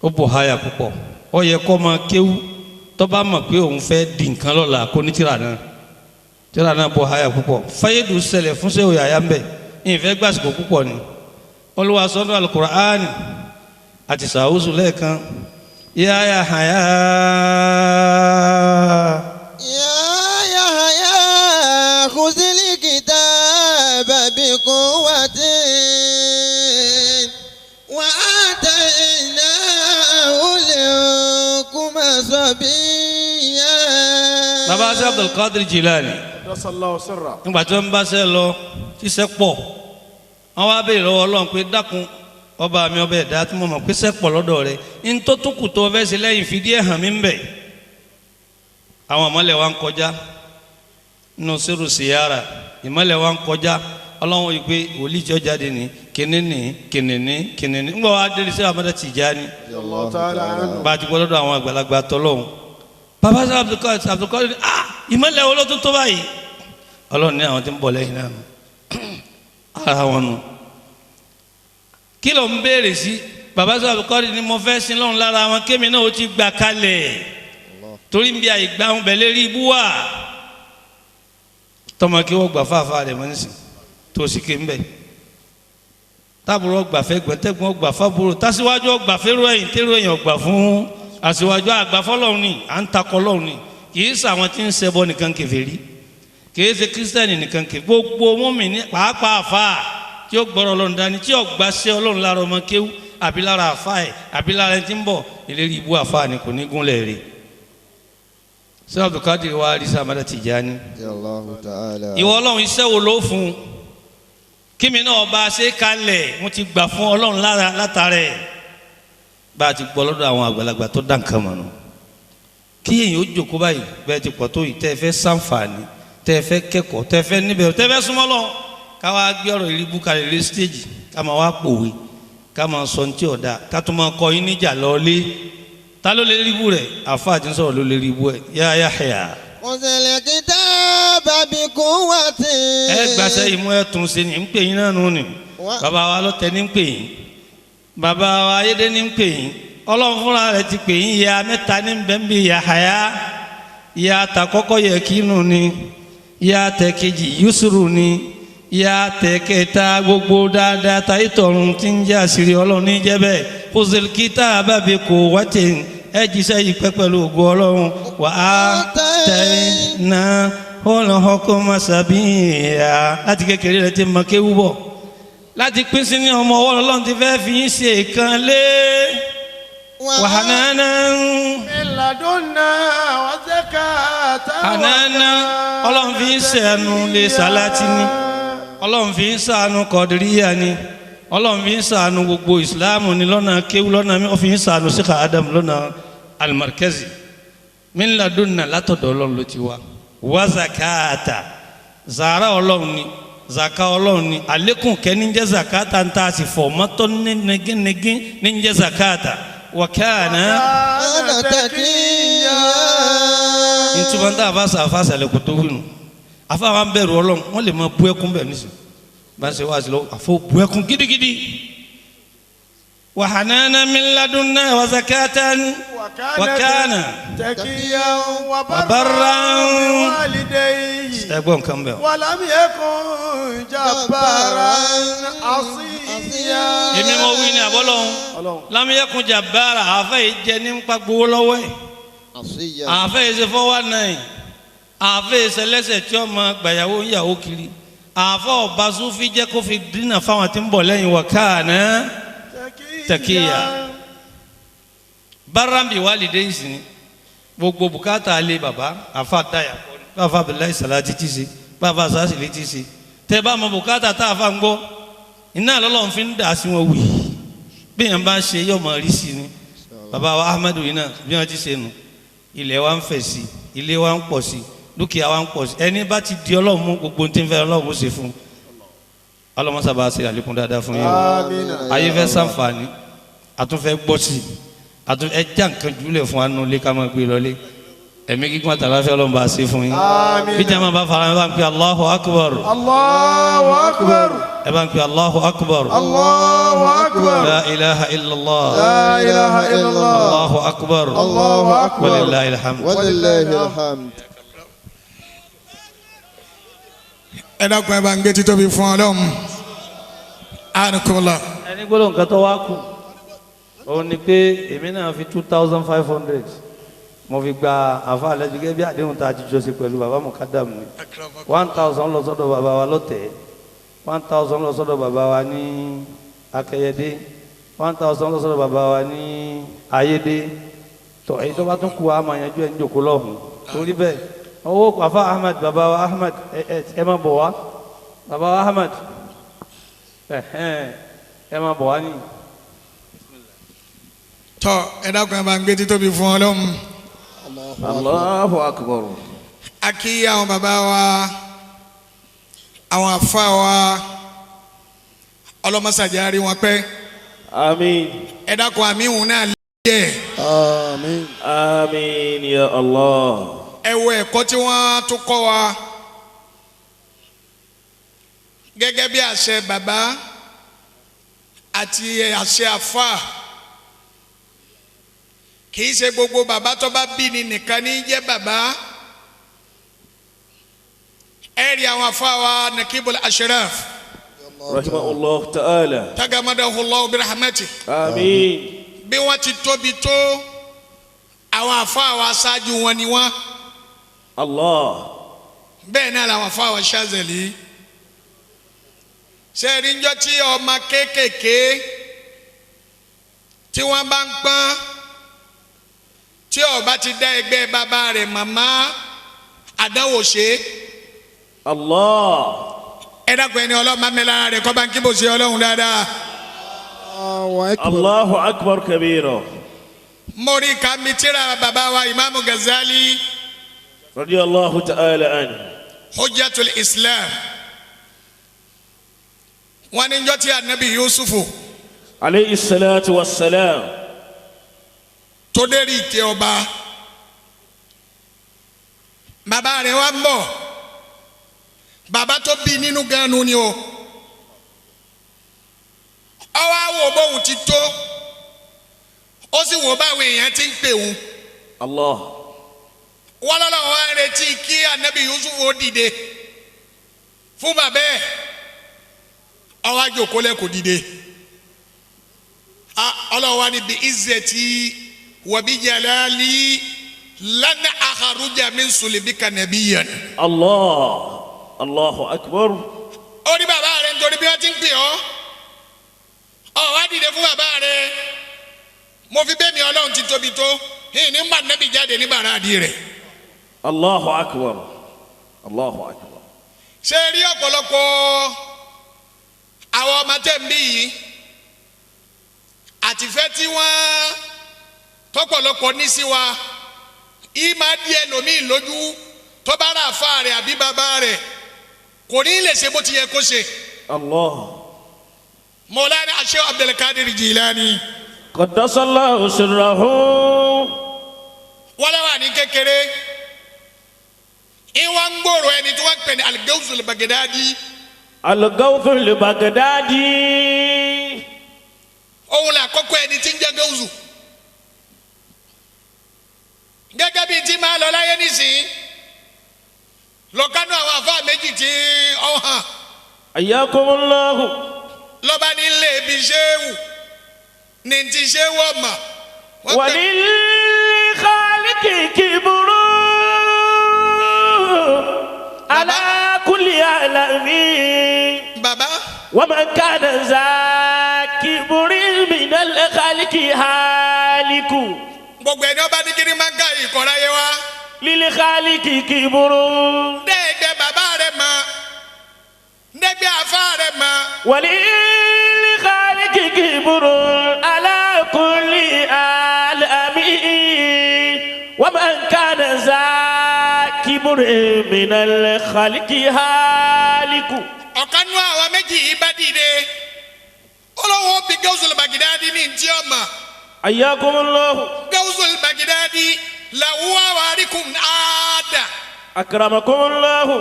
ó bò háyà púpọ̀ ó yẹ kó máa kéwú tó bá mọ̀ pé òun fẹ́ di nǹkan lọ́la kó ní tíra náà tíra náà bò háyà púpọ̀ fáyédù ṣẹlẹ̀ fún sẹ́wò yàyà ń bẹ̀ ìfẹ́ gbàsìkò púpọ̀ ni Olúwa sọ́dọ̀ Al-Qur'ani àti sàwùsù lẹ́ẹ̀kan yá Yahya. يا يحيى خذ الكتاب بقوة وآتيناه الحكم صبيا. Bàbá sí Abdulkadir Jilani nígbà tí wọ́n bá ṣe lọ ṣiṣẹ́ pọ̀ wọ́n wá béèrè lọ́wọ́ Ọlọ́run pé dákun ọba mi ọba ẹ̀dá tí mo mọ̀ pé ṣẹ́ pọ̀ lọ́dọ̀ rẹ̀ ní tó tún kù tó fẹ́ ṣe lẹ́yìn fìdí ẹ̀ hàn mí ń bẹ̀. Àwọn ìmọ̀lẹ̀ wa ń kọjá nínú sírù síyára ìmọ̀lẹ̀ wa ń kọjá Ọlọ́run yìí pé wòlíì tí ó jáde ní kìnìní kìnìní kìnìní ńgbà wàá délé sí Ahmada Tijani bá a ti gbọ́ lọ́dọ̀ àwọn àgbàlagbà tọ́lọ́hún bàbá sọ Abdulkadir ah ìmọ̀lẹ̀ wo ló tún tó báyìí Ọlọ́run ní àwọn tí ń bọ̀ lẹ́yìn náà ara wọn nù kí ló ń béèrè sí bàbá sọ Abdulkadir ni mo fẹ́ sin lọ́run lára wọn kémi náà ó ti gbà kalẹ̀ torí ń bí àyè gbà ń bẹ̀ lérí ibú wà tọmọ kí wọ́n gbà fáfá rẹ̀ mọ́ nísìn tó sì ké ń bẹ̀ táàbùrọ̀ ọgbà fẹ́ gbẹ̀tẹ́gbọ̀n ọgbà fábùrò tásíwájú ọgbà fẹ́rù ẹ̀yìn tẹ́rù ẹ̀yìn ọgbà fún aṣíwájú àgbà fọlọ́run ni à ń takọ lọ́run ni kì í sàwọn tí ń ṣẹbọ nìkan kèfèrí kì í ṣe kírísítẹ́nì nìkan kèfèrí gbogbo mùmínì pàápàá àfà tí ó gbọ́rọ̀ Ọlọ́run dání tí ó gbà ṣe Ọlọ́run lára ọmọ kéwú àbí lára àfà ẹ̀ àbí lára ẹni tí ń bọ̀ ìlérí ibú àfà ni kò ní gúnlẹ̀ rè ṣé Abdulkadir wa rí Ahmada Tijani ìwọ Ọlọ́run iṣẹ́ wo ló fún un kí mi náà bá a ṣe kalẹ̀ mo ti gbà fún Ọlọ́run lára látara ẹ̀ bá a ti gbọ́ lọ́dọ̀ àwọn àgbàlagbà tó dá nǹkan mọ̀ nù kí èyàn ó jókòó báyìí bẹ́ẹ̀ ti pọ̀ tó yìí tẹ́ ẹ fẹ́ ṣàǹfààní tẹ́ ẹ fẹ́ kẹ́kọ̀ọ́ tẹ́ ẹ fẹ́ níbẹ̀ tẹ́ ẹ fẹ́ súnmọ́ lọ káwá gbé ọ̀rọ̀ ìrìbú kalẹ̀ lé stéèjì ká máa wá pòwe ká máa sọ ní tí ọ̀dà ká tó máa kọ yín níjà lọ́ọ́lé ta ló lè rí ibú rẹ̀ àfa àti sọ̀rọ̀ ló lè rí ibú ẹ̀ yá Yahya. Khuzil kitaba bi quwwati. Ẹ gbàṣẹ ìmú ẹ tún ṣe ni ń pè yín náà nù ni bàbá wa lọ́tẹ̀ ní ń pè yín bàbá wa ayédè ní ń pè yín Ọlọ́run fúnra rẹ̀ ti pè yín ya mẹ́ta ní bẹ́ẹ̀ bí Yahya ya ta kọ́kọ́ yẹ kínú ni ya tẹ kejì Yusuru ni ya tẹ kẹta gbogbo dáadáa ta ìtọ̀run tí ń jẹ́ àṣírí Ọlọ́run ní jẹ́ bẹ́ẹ̀ khuzil kitaba bi quwwati ẹ jíṣẹ́ yìí pẹ́ pẹ̀lú ògo Ọlọ́run wà á tẹ̀ ná ọlọ́họ́kọ́ masabiya láti kékeré rẹ ti mọ kéwú bọ̀ láti pín sí ní ọmọ ọwọ́ Ọlọ́run ti fẹ́ fi yín ṣe ìkan lé wàhánà ànáná Ọlọ́run fi ń ṣẹ̀nu lé sàláàtì ni Ọlọ́run fi ń ṣàánú kọ̀dìríyà ni Ọlọ́run fi ń ṣàánú gbogbo ìsìláàmù ni lọ́nà kéwú lọ́nà mi ó fi ń ṣàánú síkà Adam lọ́nà alimarkẹ́sì min ladunna látọ̀dọ̀ Ọlọ́run ló ti wá wá zakata zara Ọlọ́run ni zaka Ọlọ́run ni àlékún kẹ́ni jẹ́ zakata ń ta sì fọ̀ mọ́tọ́ nẹ́gẹ́nẹ́gẹ́ ní jẹ́ zakata wàkàna. ntuma tá a fa sa fa sàlẹ̀ kótó winu afa wa bẹ̀rù Ọlọ́run wọ́n lè ma bu ẹkún bẹ̀ nísìn bá ń ṣe wá sí lọ àfọ bu ẹkún gidigidi. Wàhánà min ladunna wa zakatan wàkàna wàbàrán ẹgbọ́n nǹkan bẹ́ẹ̀. Walam yakun jabbaran asiya. Èmi mọ̀ wí ni àbọ̀lọ́hún lam yakun jabbara àfẹ́ yìí jẹ nípa gbowó lọ́wọ́ ẹ̀ àfẹ́ yìí ṣe 419 àfẹ́ yìí ṣe lẹ́sẹ̀ tí ó máa gbàyàwó ń yàwó kiri àfẹ́ ọba sufi jẹ́ kó fi dínà fáwọn tí ń bọ̀ lẹ́yìn wàkàna takiya barambi walidayhi ni gbogbo bùkátà alẹ baba afa daya bàbá Abdullahi Salati ti ṣe bàbá sasili ti ṣe tẹ bá mọ bùkátà tá a fa ń gbọ́ iná lọ́lọ́run fi ń dà sí wọn wì bí yẹn bá ṣe yọ mọ rí sí ni bàbá wa Ahmadu yìí náà bí wọn ti ṣe nù ilẹ̀ wa ń fẹ̀ sí ilé wa ń pọ̀ sí dúkìá wa ń pọ̀ sí ẹni bá ti di Ọlọ́run mú gbogbo tí ń fẹ́ Ọlọ́run ó ṣe fún un ọlọmọsàbà ṣe àlékún dáadáa fún yín o ayé fẹ́ ṣàǹfààní àtúnfẹ́ gbọ́ sí àtún ẹ já nǹkan jùlẹ̀ fún anú lé ká máa gbé lọlé ẹ̀mí gígùn àtàláfẹ́ Ọlọ́run bá ṣe fún yín bí jama bá fara ẹ bá ń pè Allahu Akbar Allahu Akbar ẹ bá ń pè Allahu Akbar Allahu Akbar la ilaha illallah la ilaha illallah Allahu Akbar Allahu Akbar walillahil hamd walillahil hamd. Ẹ dákun ẹ bá ń gbé títóbi fún Ọlọ́run ànukúlọ. Ẹni gbọ́dọ̀ nǹkan tó wá kù òun ni pé èmi náà fi 2,500 mo fi gba àfa àlejò gẹ́gẹ́ bí àdéhùn tá a ti jọ ṣe pẹ̀lú bàbá mukadam ni 1,000 lọ sọ́dọ̀ bàbá wa lọ́tẹ̀ẹ́ 1,000 lọ sọ́dọ̀ bàbá wa ní Akẹyẹdé 1,000 lọ sọ́dọ̀ bàbá wa ní Ayédé tó èyí tó bá tún kú wa máa yanjú ẹ̀ ń jòkó lọ́hùn torí bẹ́ẹ̀ owó àfa Ahmed bàbá wa Ahmed ẹ má bọ̀ wá bàbá wa Ahmed ẹ má bọ̀ wá ní. Tọ́ ẹ dákun ẹ bá ń gbé títóbi fún Ọlọ́run. Allahu Akbar. A kí àwọn bàbá wa Àwọn àfa wa ọlọ́mọsàjà rí wọn pẹ́. Àmín. Ẹ dákun àmì ìhùn náà lé ẹ̀. Àmín. Àmín ya Allah. Ẹ wo ẹ̀kọ́ tí wọ́n tún kọ́ wa gẹ́gẹ́ bí àṣẹ bàbá àti àṣẹ àfà. Kì í ṣe gbogbo bàbá tó bá bí ni nìkan ní jẹ́ bàbá. Ẹ rí àwọn àfà wa Nakibul Ashraf Rahimahullah ta'ala. Tagamadahu bi rahmati. Àmín. Bí wọ́n ti tóbi tó, àwọn àfà wa ṣáájú wọn ni wọ́n. Allah. Bẹ́ẹ̀ náà làwọn àfà wa Ṣazẹ̀lì. Ṣé ẹ rí njọ́ tí ọmọ kéékèèké tí wọ́n bá ń pọ́n, tí ó bá ti dá ẹgbẹ́ bàbá rẹ̀ màmá, àdánwò ṣe. Allah. Ẹ dákun, ẹni ọlọ́run máa mẹ́lára rẹ̀ kọ́ bá ń kíbo ṣe ọlọ́run dáadáa. Allahu akbar. Allahu akbar kabira. Mo rí ká mi tíra bàbá wa Ìmáàmù Ghazali Radiyallahu ta'ala anhu. Hujjatul Islam. Wọ́n ní njọ́ tí anabi Yusufu Alayhi salatu wassalam. tó dérí ìtẹ́ ọba, bàbá rẹ̀ wá ń bọ̀. Bàbá tó bí nínú ganu ni o. Ọwọ́ àwọ̀ bóun ti tó, ó sì wò báwọn èèyàn ti ń pè òun. Allah. Wọ́n lọ́lọ́ wá ń retí kí anabi Yusuf ó dìde fún bàbá ẹ̀. Ọwọ́ àjòkólẹ̀ kò dìde. Ọlọ́wọ́ wa ni bi izzati wa bi jalali lan akharuja min sulbika nabiyyan. Allah. Allahu akbar. Ó ní bàbá rẹ̀ nítorí bí wọ́n ti ń pè ọ́, ọ wá dìde fún bàbá rẹ̀. Mo fi bẹ́ẹ̀ mi ọlọ́run ti tóbi tó ní mà nẹ́bí jáde ní bàrà àdì rẹ̀. Allahu akbar. Allahu akbar. Ṣé rí ọ̀pọ̀lọpọ̀ àwọn ọmọ tẹ̀ ń bí yìí àtìfẹ́ tí wọ́n tọ́pọ̀lọpọ̀ ní sí wa yìí máa di ẹlòmíì lójú tó bá rà àfa rẹ̀ àbí bàbá rẹ̀ kò ní lè ṣe bó ti yẹ kó ṣe. Allah. Mọ̀lánà Sheikh Abdulkadir Jilani. Qaddasallahu sirrahu. Wọ́n lọ́wọ́ ní kékeré ìwọ̀n ń gbòòrò ẹni tí wọ́n ń pè ní Al-Gawthul Baghdadi. Al-Gawthul Baghdadi. Òun là kọ́kọ́ ẹni tí ń jẹ́ gawusu. Gẹ́gẹ́ bíi tí máa lọ láyé nísìnyí, lọ́kánú àwọn àfáà méjì tí ó hàn. Ayyakumullahu. Lọ́ba ní ilé ibi ṣéwù ní ti ṣéwù ọ̀mà. Walil khaliqi kibru ala kulli alamin. Bàbá. Wa man kana za kibrin minal khaliqi haliku. Gbogbo ẹni ọba ní kiri máa ń ká ìkọ́ra yé wa. Lil khaliqi kibru. Dẹ́gbẹ́ bàbá rẹ̀ mọ̀, dẹ́gbẹ́ àfa rẹ̀ mọ̀. Walil khaliqi kibru ala kulli alamin. Wa man kana za kibrin minal khaliqi haliku. Ọ̀kan nú àwọn méjì yìí bá dìde, olówó bí Gawthul Baghdadi ní ntí ọmọ. Ayyakumullahu. Gawthul Baghdadi làwùwà wàríkùn àádà. Akramakumullahu.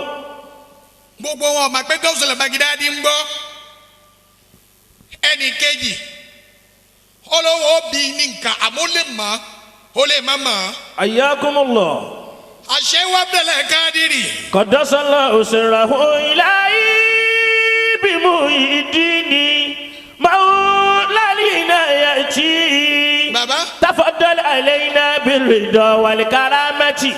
Gbogbo wọn ọmọ pé Gawthul Baghdadi ń gbọ́. Ẹnì kejì olówó bí ní nǹkan àmọ́ lè mọ̀ ó lè má mọ̀. Ayyakumullahu. Àṣewọ́ Abdul Qadiri. Qaddasallahu sirrahu ilahi bimuhyiddini mawlalina yati. Baba. Tafaddal alayna birrida wal karamati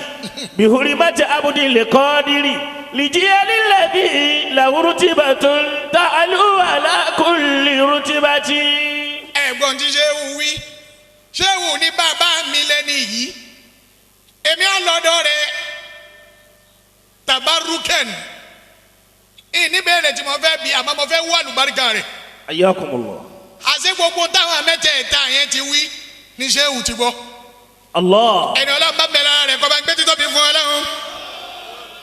bihurmati Abdil Qadiri lijiyali alladhi lahu rutibatun ta'alu ala kulli rutibati. Ẹ̀gbọ́n tí Ṣéwù wí, Ṣéwù ní bàbá mi lẹ́ni yìí, èmi á lọ́dọ̀ rẹ̀ tabaruken ìní bẹ̀rẹ̀ tí mo fẹ́ bi àmọ́ mo fẹ́ wú àlùbáríkà rẹ̀. Ayyakumullah. Àṣé gbogbo táwọn mẹ́tẹ̀ẹ̀ta yẹn ti wí ní Ṣéwù ti gbọ́. Allah. Ẹni ọlọ́run bá bẹ̀rẹ̀ ara rẹ̀ kọ́ bá ń gbé títóbi fún ọlọ́run.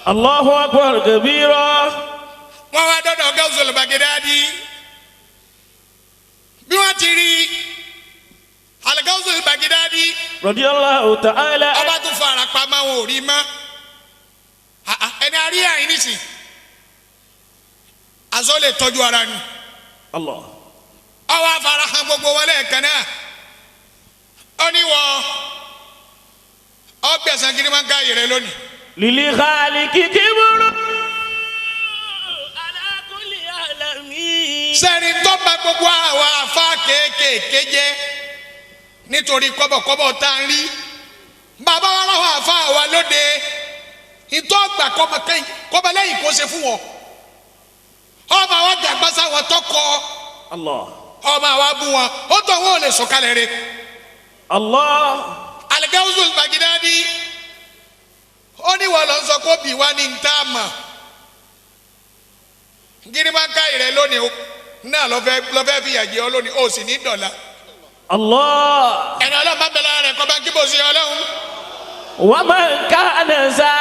Allahu akbar kabira. Wọ́n wá dọ́dọ̀ Gawsul Baghdadi. Bí wọ́n ti rí Al-Gawsul Baghdadi. Radiyallahu ta'ala. Ọba tún fara pamọ́ wọn ò rí mọ́. Ẹni a rí àyín nísìn. Aṣọ lè tọ́jú ara ni. Allah. Ọwọ́ afárá hàn gbogbo wọn lẹ́ẹ̀kan náà. Ó ní wọ ọgbẹ̀sán kí ni wọ́n ń ká yẹrẹ lónìí. Lili khaliki kiburu ala kulli alamin. Sẹ́ni tó bá gbogbo àwọn afá kéékèèké jẹ́ nítorí kọ́bọ̀kọ́bọ̀ tá a ń rí. Bàbá wa láwọn afá wa lóde ìtọ́ ọgbà kọ́mọ lẹ́yìn kó ṣe fún wọn. Ọmọ àwọn dàgbà sáwọn tó kọ. Allah. Ọmọ àwa bú wọn ó tọ̀ wọn ò lè sọ̀kalẹ̀ rẹ̀. Allah. Al-Gawsul Baghdadi ó ní wọ́n lọ sọ kó bì wá ní ntá mà gírímàkà rẹ lónìí náà lọ́fẹ́ fìyà jẹ ọ́ lónìí ó sì ní dọ̀la. Allah. Ẹni ọlọ́run bá bẹ̀rẹ̀ rẹ̀ kọ́ bá kí bò sí ọlọ́run. Wa man kana za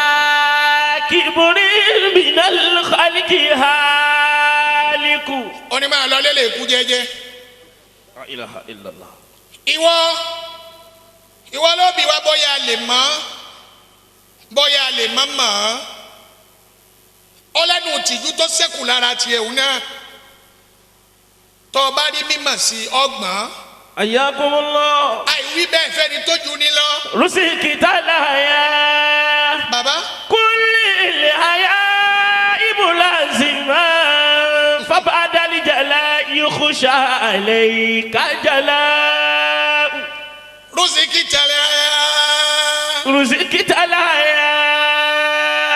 kibrin minal khalqi haliku. Ó ní máa lọ lélẹ̀ ikú jẹ́jẹ́. La ilaha illallah. Ìwọ ló bí wa bóyá lè mọ̀ bóyá lè mọ̀ mọ̀ ọlẹ́nu tìjú tó sẹ́kù lára tiẹ̀ òun náà tó o bá rí mímọ̀ sí ọgbọ̀n. Ayakumullah. Àìwí bẹ́ẹ̀ fẹ́ni tó ju ni lọ. Rusikita lahaya. Bàbá. Kulli haya ibulazima fabadali jala yukhsha alayka jala. Rusikita lahaya. Rusikita lahaya.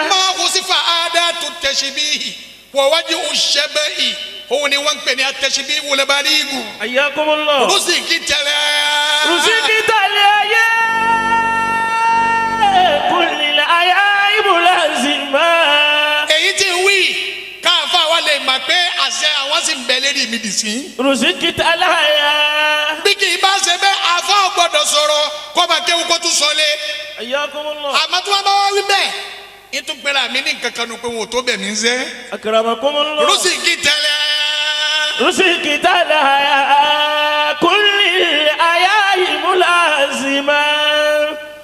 Ma khusifa adatu tashbihi wa wajhu shabahi. Òun ni wọ́n ń pè ní atẹ́síbí wọlébálígù. Ayakumullah. Rusikita lahaya. Rusikita lahaya. Kulli haya ibulazima. Èyí tí ń wí káàfà wa lè mọ̀ pé àṣẹ àwọn sì ń bẹ lérí mi dì sí. Rusikita lahaya. Bí kì í bá ṣe bẹ́ẹ̀ àfa ò gbọ́dọ̀ sọ̀rọ̀ kó máa kéwu kó tún sọlé. Ayakumullah. Àmọ́ tí wọ́n bá wá wí bẹ́ẹ̀ ìtún pera mi ní nǹkan kan nù pé wọn ò tó bẹ̀ mí ń sẹ́. Akramakumullah. Rusikita lahaya. Rusikita lahaya. Kulli haya ibulazima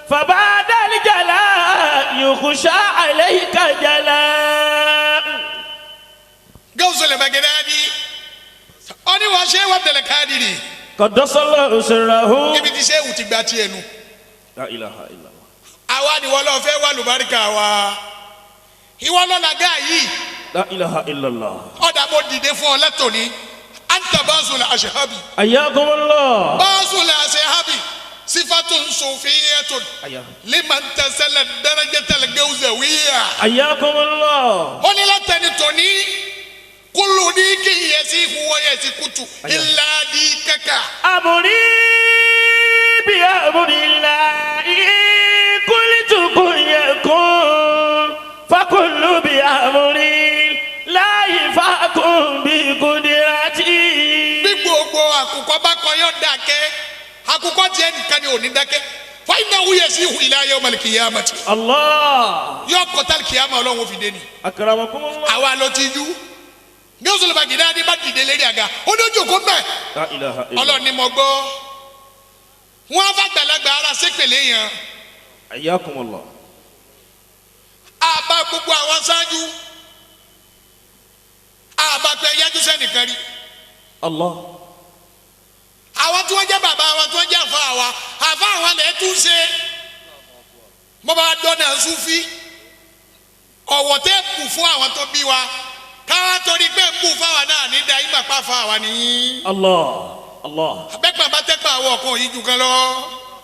fabadali jala yukhsha alayka jala. Gawsul Baghdadi ó ní wọ́n ṣe wọ́n tẹ̀lé káàdìrì. Qaddasallahu sirrahu. Ibi tí sẹ́wù ti gba tiẹ̀ nu. La ilaha illallah. Àwa ni wọ́n lọ fẹ́ wà lùbáríkà wa. Ìwọ lọ́la gáà yìí. La ilaha illallah. Ọ̀dà mo dìde fún ọ látòní. Anta basul ashabi. Ayakumullah. Basul ashabi. Sifatun sufiyatun. Liman tasala darajatal gawzawiyya. Ayakumullah. Ó ní látẹni tòní. Kulu ní kí yẹsi huwa yẹsi kutu. Illa di kaka. Amuri bi amrillahi qultu kun yakun fakullu bi amrillahi fakun bi qudrati. Bí gbogbo àkùkọ bá kọ yóò dákẹ́, àkùkọ tiẹ̀ nìkan ni ò ní dákẹ́. Fa innahu yasihu ila yawmal qiyamati. Allah. Yóò kọtà kìyàmà ọlọ́run fi dé ni. Akramakumullah. Àwa ló ti yú. Gawsul Baghdadi bá dìde lérí àga ó ní ojú kó mẹ́. La ilaha illallah. Ọlọ́run ni mo gbọ́. Wọ́n á fàgbàlagbà ara sépèlé yẹn. Ayakumullah. A bá gbogbo àwọn ṣáájú. A bá pẹ́ yájú sẹ́nìkan rí. Allah. Àwọn tí wọ́n jẹ́ bàbá àwọn tí wọ́n jẹ́ àfa àwa àfa àwọn lè tún ṣe. Mo bá dọ́nà Súfí. Ọ̀wọ̀ tẹ́ bù fún àwọn tó bí wa. Káwá torí pé ń bù fáwa náà ní da ìgbà pa fáwa nìyí. Allah. Allah. Abẹ́pà bá tẹ́pà àwọn ọkàn yìí jù kan lọ.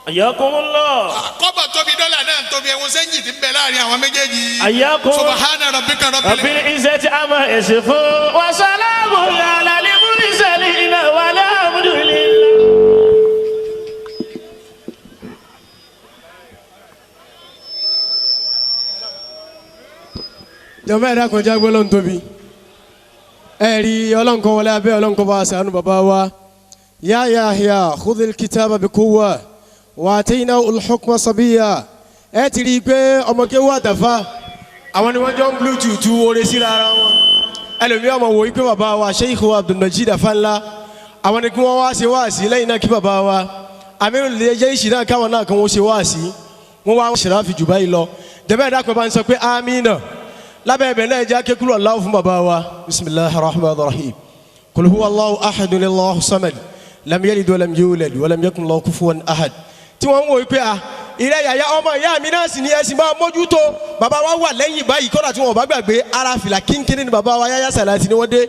Ayakumullah. Kọ́bọ̀ tóbi dọ́là náà tóbi ẹ̀wọ̀n sẹ́yìn tí ń bẹ láàrin àwọn méjèèjì. Ayakum. Subhana rabbika rabbil izzati amma yasifun wa salamun ala al-mursalin walhamdulillah. Jọ̀mọ́ ẹ̀dá kan jágbó ló ń tóbi. Ẹ̀rí ọlọ́nkọ́ wọlé abẹ́ ọlọ́nkọ́ bá ṣàánú bàbá wa. Ya Yahya khudhil kitaba bi quwwa wa ataynahu al-hukma sabiyya. Ẹ ti rí i pé ọmọ kéwú àtàfà àwọn ni wọ́n jọ ń bluetooth oore síra ara wọn. Ẹlòmíì ọmọ wò wípé bàbá wa Sheikh Abdulmajid Afanla àwọn ni kí wọ́n wá ṣe wáàsí, lẹ́yìn náà kí bàbá wa Amirul Jaysh náà káwọn náà kí wọ́n ṣe wáàsí. Wọ́n wá ṣèráfì jù báyìí lọ. Jẹ́bẹ́ ẹ̀dá kan bá ń sọ pé amínà. Lábẹ́ ẹ̀bẹ̀ náà jẹ́ akékúrò Allahu fún bàbá wa. Bismillahir rahmanir rahim. Qul huwa Allahu ahadun Allahu samad. Lam yalid wa lam yulad wa lam yakun lahu kufuwan ahad. Tí wọ́n ń wò wípé a ìrẹ́ yàyà ọmọ ìyá mi náà sì ni ẹ sì máa mójútó. Bàbá wa wà lẹ́yìn báyìí kọ́dà tí wọn ò bá gbàgbé ara fìlà kínkínní ni bàbá wa Yahya Salati ni wọ́n dé.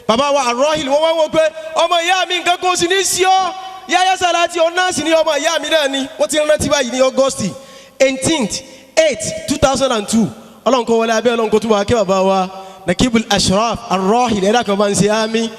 Bàbá wa Arọ́hìl wọ́n wá wọ́n pé ọmọ ìyá mi nǹkan kó sì ní sí ọ́. Yahya Salati ọ̀nà sì ni ọmọ ìyá mi náà ni. Wọ́n ti rántí báyìí ní August 18th 8 2002. Ọlọ́run kó wọlé abẹ́ Ọlọ́run kó túbọ̀ akẹ́ bàbá wa Nakibul Ashraf Arọ́hìl ẹ̀dá kan máa ń ṣe ámì.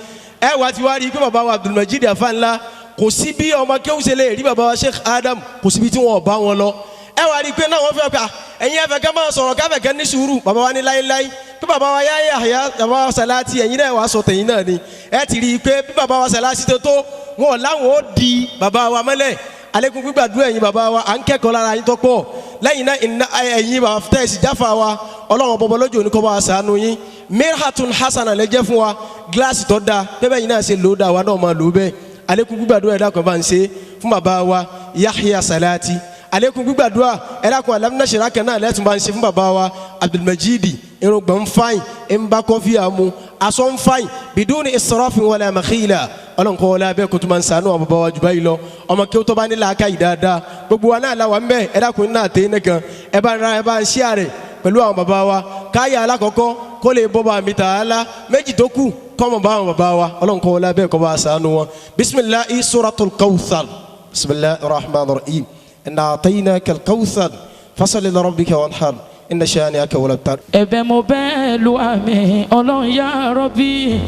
Ẹ wá ti wá rí i pé bàbá wa Abdulmajid Afanla kò sí bí ọmọ kéwù ṣe lè rí bàbá wa Sheikh Adam, kò síbi tí wọn ò bá wọn lọ. Ẹ wá rí i pé náà wọ́n fẹ́ pé ẹ̀yin ẹ̀fẹ̀ kẹ́ máa sọ̀rọ̀ káfẹ̀ kẹ́ ní sùúrù. Bàbá wa ní láéláé pé bàbá wa Yahya bàbá wa Salati ẹ̀yin náà wàá sọ tẹ̀yin náà ni. Ẹ ti rí i pé bí bàbá wa Salati tó tó wọn láwọn ó di bàbá wa mọ́lẹ̀. Alekun gbígbàdúrà ẹ̀yin bàbá wa, à ń kẹ́kọ̀ọ́ lára yín tó pọ̀. Lẹ́yìn náà ẹ̀yin bàbá tẹ̀sí jáfa wa, Ọlọ́run bọ̀bọ̀ lójú òní kọ́ bá wa ṣàánú yín. Mirhatun hasana lẹ jẹ́ fún wa, gíláàsì tó dáa bẹ́ẹ̀ yín náà ṣe lò ó dáa wa náà máa lò ó bẹ́ẹ̀. Alekun gbígbàdúrà ẹ̀dá kan bá ń ṣe fún bàbá wa Yahya Salati. Alekun gbígbàdúrà ẹ̀dá kan alámúnáṣẹ́ra kan náà lẹ́tùn bá ń ṣe fún bàbá wa Abdulmajidi. Irùngbọ̀n ń fáyìn, ń bá kọfí àmú, aṣọ ń fáyìn, biduni israfin wala makhila. Ọlọ́run kọ́ wọlé abẹ́ kó tó máa ń sànú àwọn bàbá wa jù báyìí lọ. Ọmọ kí ó tó bá ní làákà yìí dáadáa, gbogbo wa náà la wà ń bẹ̀. Ẹ̀dá kun náà tẹ́ ní kan ẹ bá ń ra ẹ bá ń ṣí àrẹ pẹ̀lú àwọn bàbá wa. Káyà alákọ̀ọ́kọ́ kó lè bọ́ bá mi tààlà, méjì tó kù kọ́mọ bá àwọn bàbá wa. Ọlọ́run kọ́ wọlé abẹ́ kó bá sànú wọn. Bisimilahi suratul Kawthar. Bisimilahi rahman rahim. Inna a'tainaka al-kawthar fasalli li rabbika wanhar inna shani'aka huwal abtar. Ẹ̀bẹ̀ mo bẹ̀ lu àmì Ọlọ́run ya Rabbi.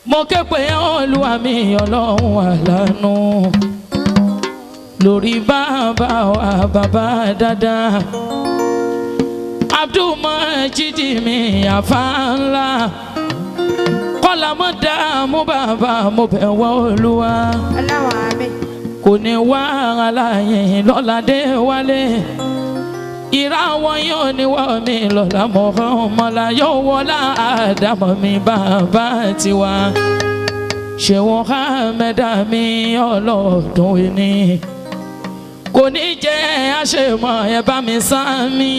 Mo ké pè Olúwa mi Ọlọ́run àlànà lórí bàbá wa bàbá dáadáa Abdulmajid mi àfa ńlá kọ́lá mọ́ dààmú bàbá mo bẹ̀ wọ́ Olúwa kò ní wá aláyìn lọ́ládé wálé ìràwọ̀ yóò ní wọ́ mi lọ́la mọ̀ọ́mọ́lá yóò wọlá àdàmọ̀ mi bàbá tiwa ṣéwọ́n hàmẹ́dà mi ọlọ́dún ẹni kò ní jẹ́ àṣemọ̀ ẹ bá mi sá mi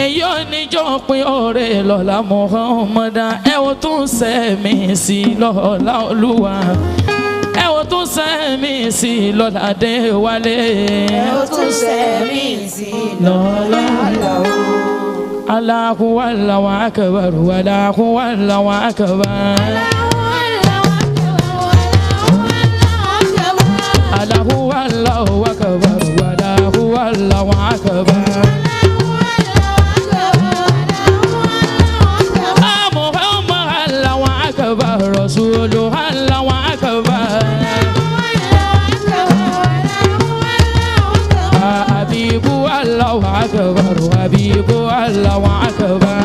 èyí ò ní jọ pín ọ̀rẹ́ lọ́la mọ̀ọ́mọ́dá ẹ ò tún sẹ́mi sí lọ́la Olúwa ẹ ò tún sẹ́mi sí lọ́la dé wálé ẹ ò tún sẹ́mi sí lọ́la Olúwa. Allahu Allahu akbar Allahu Allahu akbar. Allahu Allahu akbar Allahu Allahu akbar. Muhammad Allahu akbar Rasuluhu Allahu akbar. Habibu Allahu akbar Habibu Allahu akbar.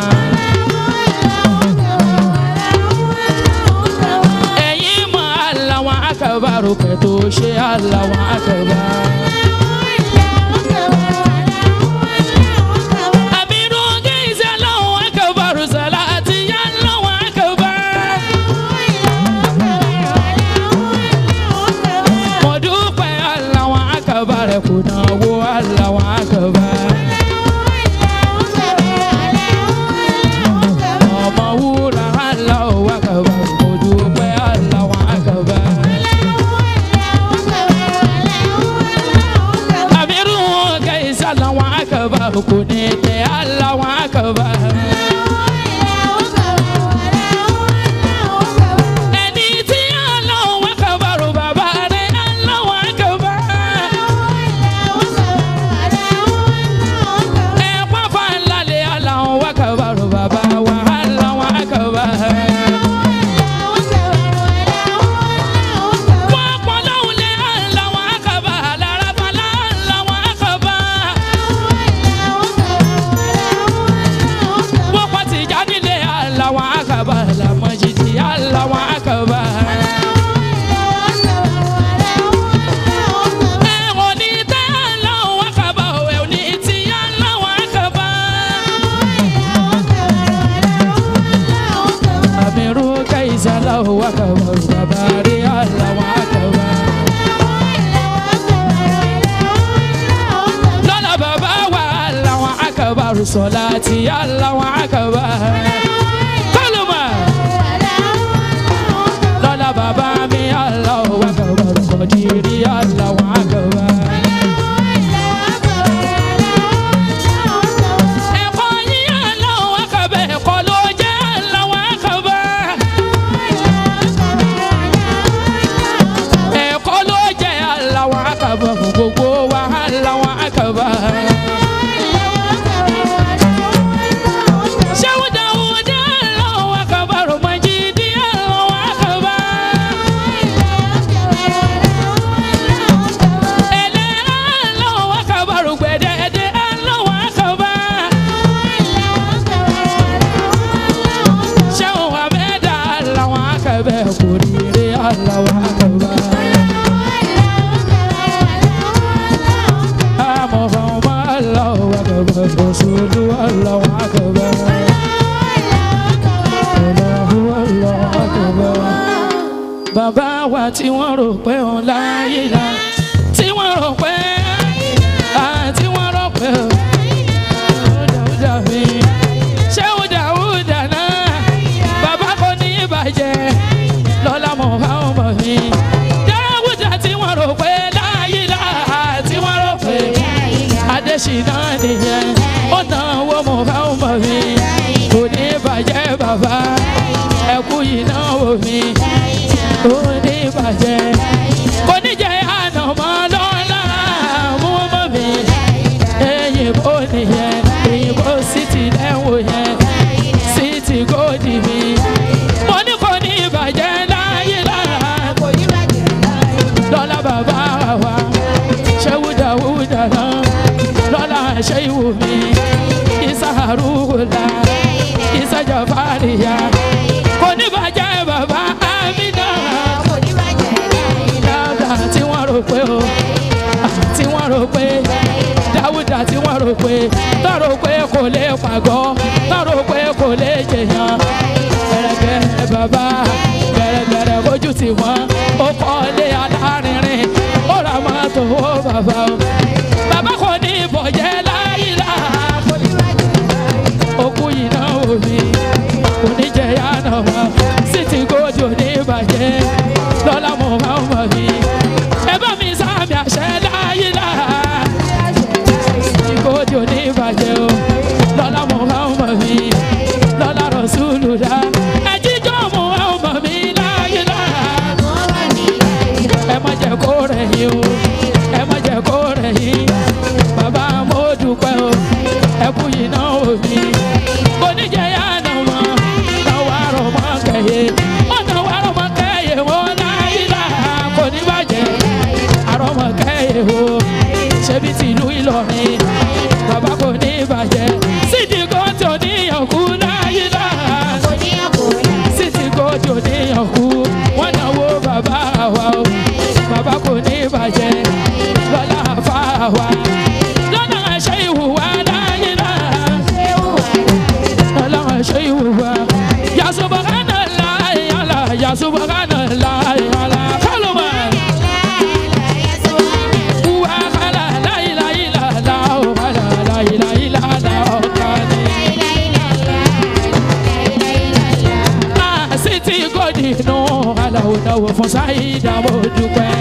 Ẹ̀yin mọ̀ Allahu akbar kẹ́ tó ṣe Allahu akbar. Àbínú gẹ̀ẹ́sì Allahu akbar Salati Allahu akbar. Mo dúpẹ́ Allahu akbar kò náwó Allahu akbar. Ọmọ wúrà Allahu akbar mo dúpẹ́ Allahu akbar. Àbírú gẹ̀ẹ́sì Allahu akbar kò ní tẹ Allahu akbar. Ẹni tí Allahu akbar bàbá rẹ̀ Allahu akbar. Ẹ pápá ńlá lé Allahu akbar bàbá wa Allahu akbar. Wọ́n pọ̀ lọ́hùn lé Allahu akbar lára fàlà Allahu akbar. Wọ́n pọ̀ Tìjàní lé Allahu akbar Lamajidi Allahu akbar. Ẹ ò ní tẹ́ Allahu akbar, ẹ ò ní tí Allahu akbar. salati Allahu akbar. Kọ́lùmọ̀ lọ́la bàbá mi Allahu akbar kọ̀dìrí Allahu akbar. Ẹ̀kọ́ yín Allahu akbar ẹ̀kọ́ ló jẹ́ Allahu akbar. Ẹ̀kọ́ ló jẹ́ Allahu akbar fún gbogbo wa Allahu akbar. Ṣéwù Dáúdà Allahu akbar Májídì Allahu akbar. Ẹlẹ́rà Allahu akbar gbẹ̀dẹ̀dẹ̀ Allahu akbar. Ṣéwù Ahmeda Allahu akbar kòrìrì Allahu akbar. Muhammad Allahu akbar Rasulu Allahu akbar. Allahu Allahu akbar. Bàbá wa tí wọ́n rò pé òun láyé la tí wọ́n rò pé tí wọ́n rò pé òun Dáúdà mi ṣéwù Dáúdà náà bàbá kò ní ìbàjẹ́ lọ́lá Muhammad mi Dáúdà tí wọ́n rò pé láyé la tí wọ́n rò pé Adéṣínà nìyẹn ó náwó Muhammad mi kò ní ìbàjẹ́ bàbá ẹkú yìí náwó mi kò ní bàjẹ́ kò ní jẹ́ ànàmọ́ lọ́la mú mọ́ mi èyìnbó nìyẹn èyìnbó sì ti lẹ́wọ̀ yẹn sì ti gòdì mi mo ní kò ní bàjẹ́ láyé lára lọ́la bàbá wa ṣé wúdà náà lọ́la ṣé ìwù mi ìsàrúwòlà ìsàjàfàríyà kò ní bàjẹ́ bàbá Amina Dáúdà tí wọ́n rò pé o tí wọ́n rò pé Dáúdà tí wọ́n rò pé tọ́ rò pé kò lè pàgọ́ tọ́ rò pé kò lè jẹyàn gẹ̀rẹ́gẹ̀rẹ́ bàbá gẹ̀rẹ́gẹ̀rẹ́ ojú tí wọ́n ó kọ́lé alárinrin ó ra mọ́tò ó bàbá o bàbá kò ní bọ̀jẹ́ láyìlá òkú yìí náà omi kò ní jẹ̀yà náà wá sí ti gòdì òní bàjẹ́ lọ́lá mo máa ń mọ̀ mi ẹ bá mi sáàmì àṣẹ láyìlá gòdì òní bàjẹ́ o lọ́lá mo máa ń mọ̀ mi lọ́lá Rasulullah ẹ jíjọ́ mo máa ń mọ̀ mi láyìlá ẹ má jẹ́ kó rẹ̀ yín o ẹ má jẹ́ kó rẹ̀ yín bàbá mo dúpẹ́ o ẹ kú yìí náà omi kò ní jẹ́ yá náà mọ́ náwó àrò mọ́ kẹ́yẹ ó náwó àrò mọ́ kẹ́yẹ wọ́n láyìlá kò ní bàjẹ́ àrò mọ́ kẹ́yẹ o ṣebí tìlú Ìlọrin bàbá kò ní bàjẹ́ sídìí kò tí ò níyànkú láyìlá sídìí kò tí ò níyànkú wọ́n náwó bàbá wa o bàbá kò ní bàjẹ́ lọ́lá àfa wa lọ́nà àṣẹ ìhùwà láyìlá lọ́nà àṣẹ ìhùwà ya subhanallah yàlá ya subhanallah yàlá kálùmọ̀ wà kálá láìláìlá ó kálá láìláìlá ó kálí. City gòdì nù aláwo náwó fún Sáyidá mo dúpẹ́.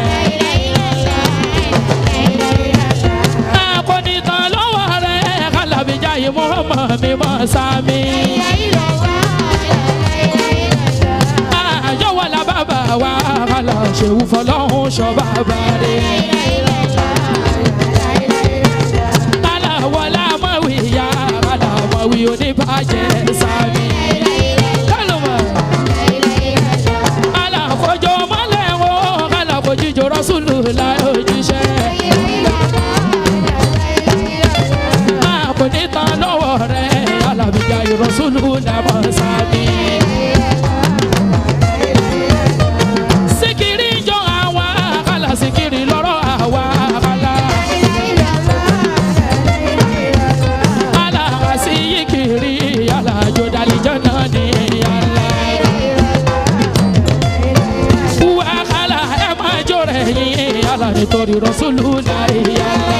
Akọ́nitàn lọ́wọ́ rẹ̀ kálábíjà yìí Muhammad mi mọ́ sámi. Àjọwọ́lá bàbá wa kálá ṣèwú fọlọ́hún ṣọ bàbá rẹ̀. Aláwọ̀lá mọ̀wí ya aláwọ̀wí oníbàjẹ́ sámi. Kálùmọ̀ alákòjọ mọ́lẹ̀ wọn alákòjíjọ Rasulullah òjíṣẹ́. Kò ní tán lọ́wọ́ rẹ̀ alábìjà Rasulullah mọ̀ sámi. Síkírì jọ àwa kálá síkírì lọ́rọ̀ àwa kálá. Aláàsíyíkiri alájò dàlíjọ́ náà ní àlá. Wà kálá ẹ máa jó rẹ̀ yín alá nítorí Rasulullah àlá.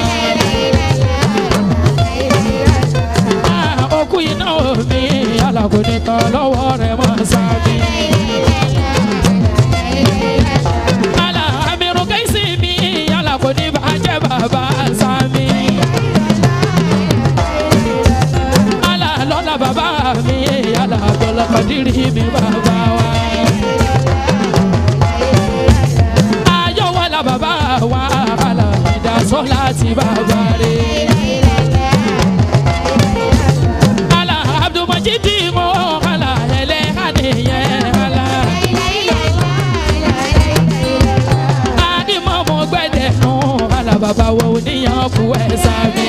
Yàrá kò ní tán lọ́wọ́ rẹ̀ mọ́ sábì. Àlà àmìrù kẹ́sì mi yàrá kò ní bàjẹ́ bàbá sámi. Àlà lọ́la bàbá mi yàrá Abdulkadiri mi bàbá wa. Ayọ̀ wàlà bàbá wa àlà ìdásọ́lá ti bàbá rẹ̀. Àlà Abdulmajidi mo àlà ẹlẹ́hàníyẹn àlà. Àdìmọ́ mo gbẹ́dẹ̀nu àlà bàbá wo níyàn kú ẹ̀ sábẹ́.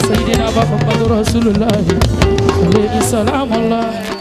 Sayyidina Muhammadu Rasulullah alayhi salam Allah.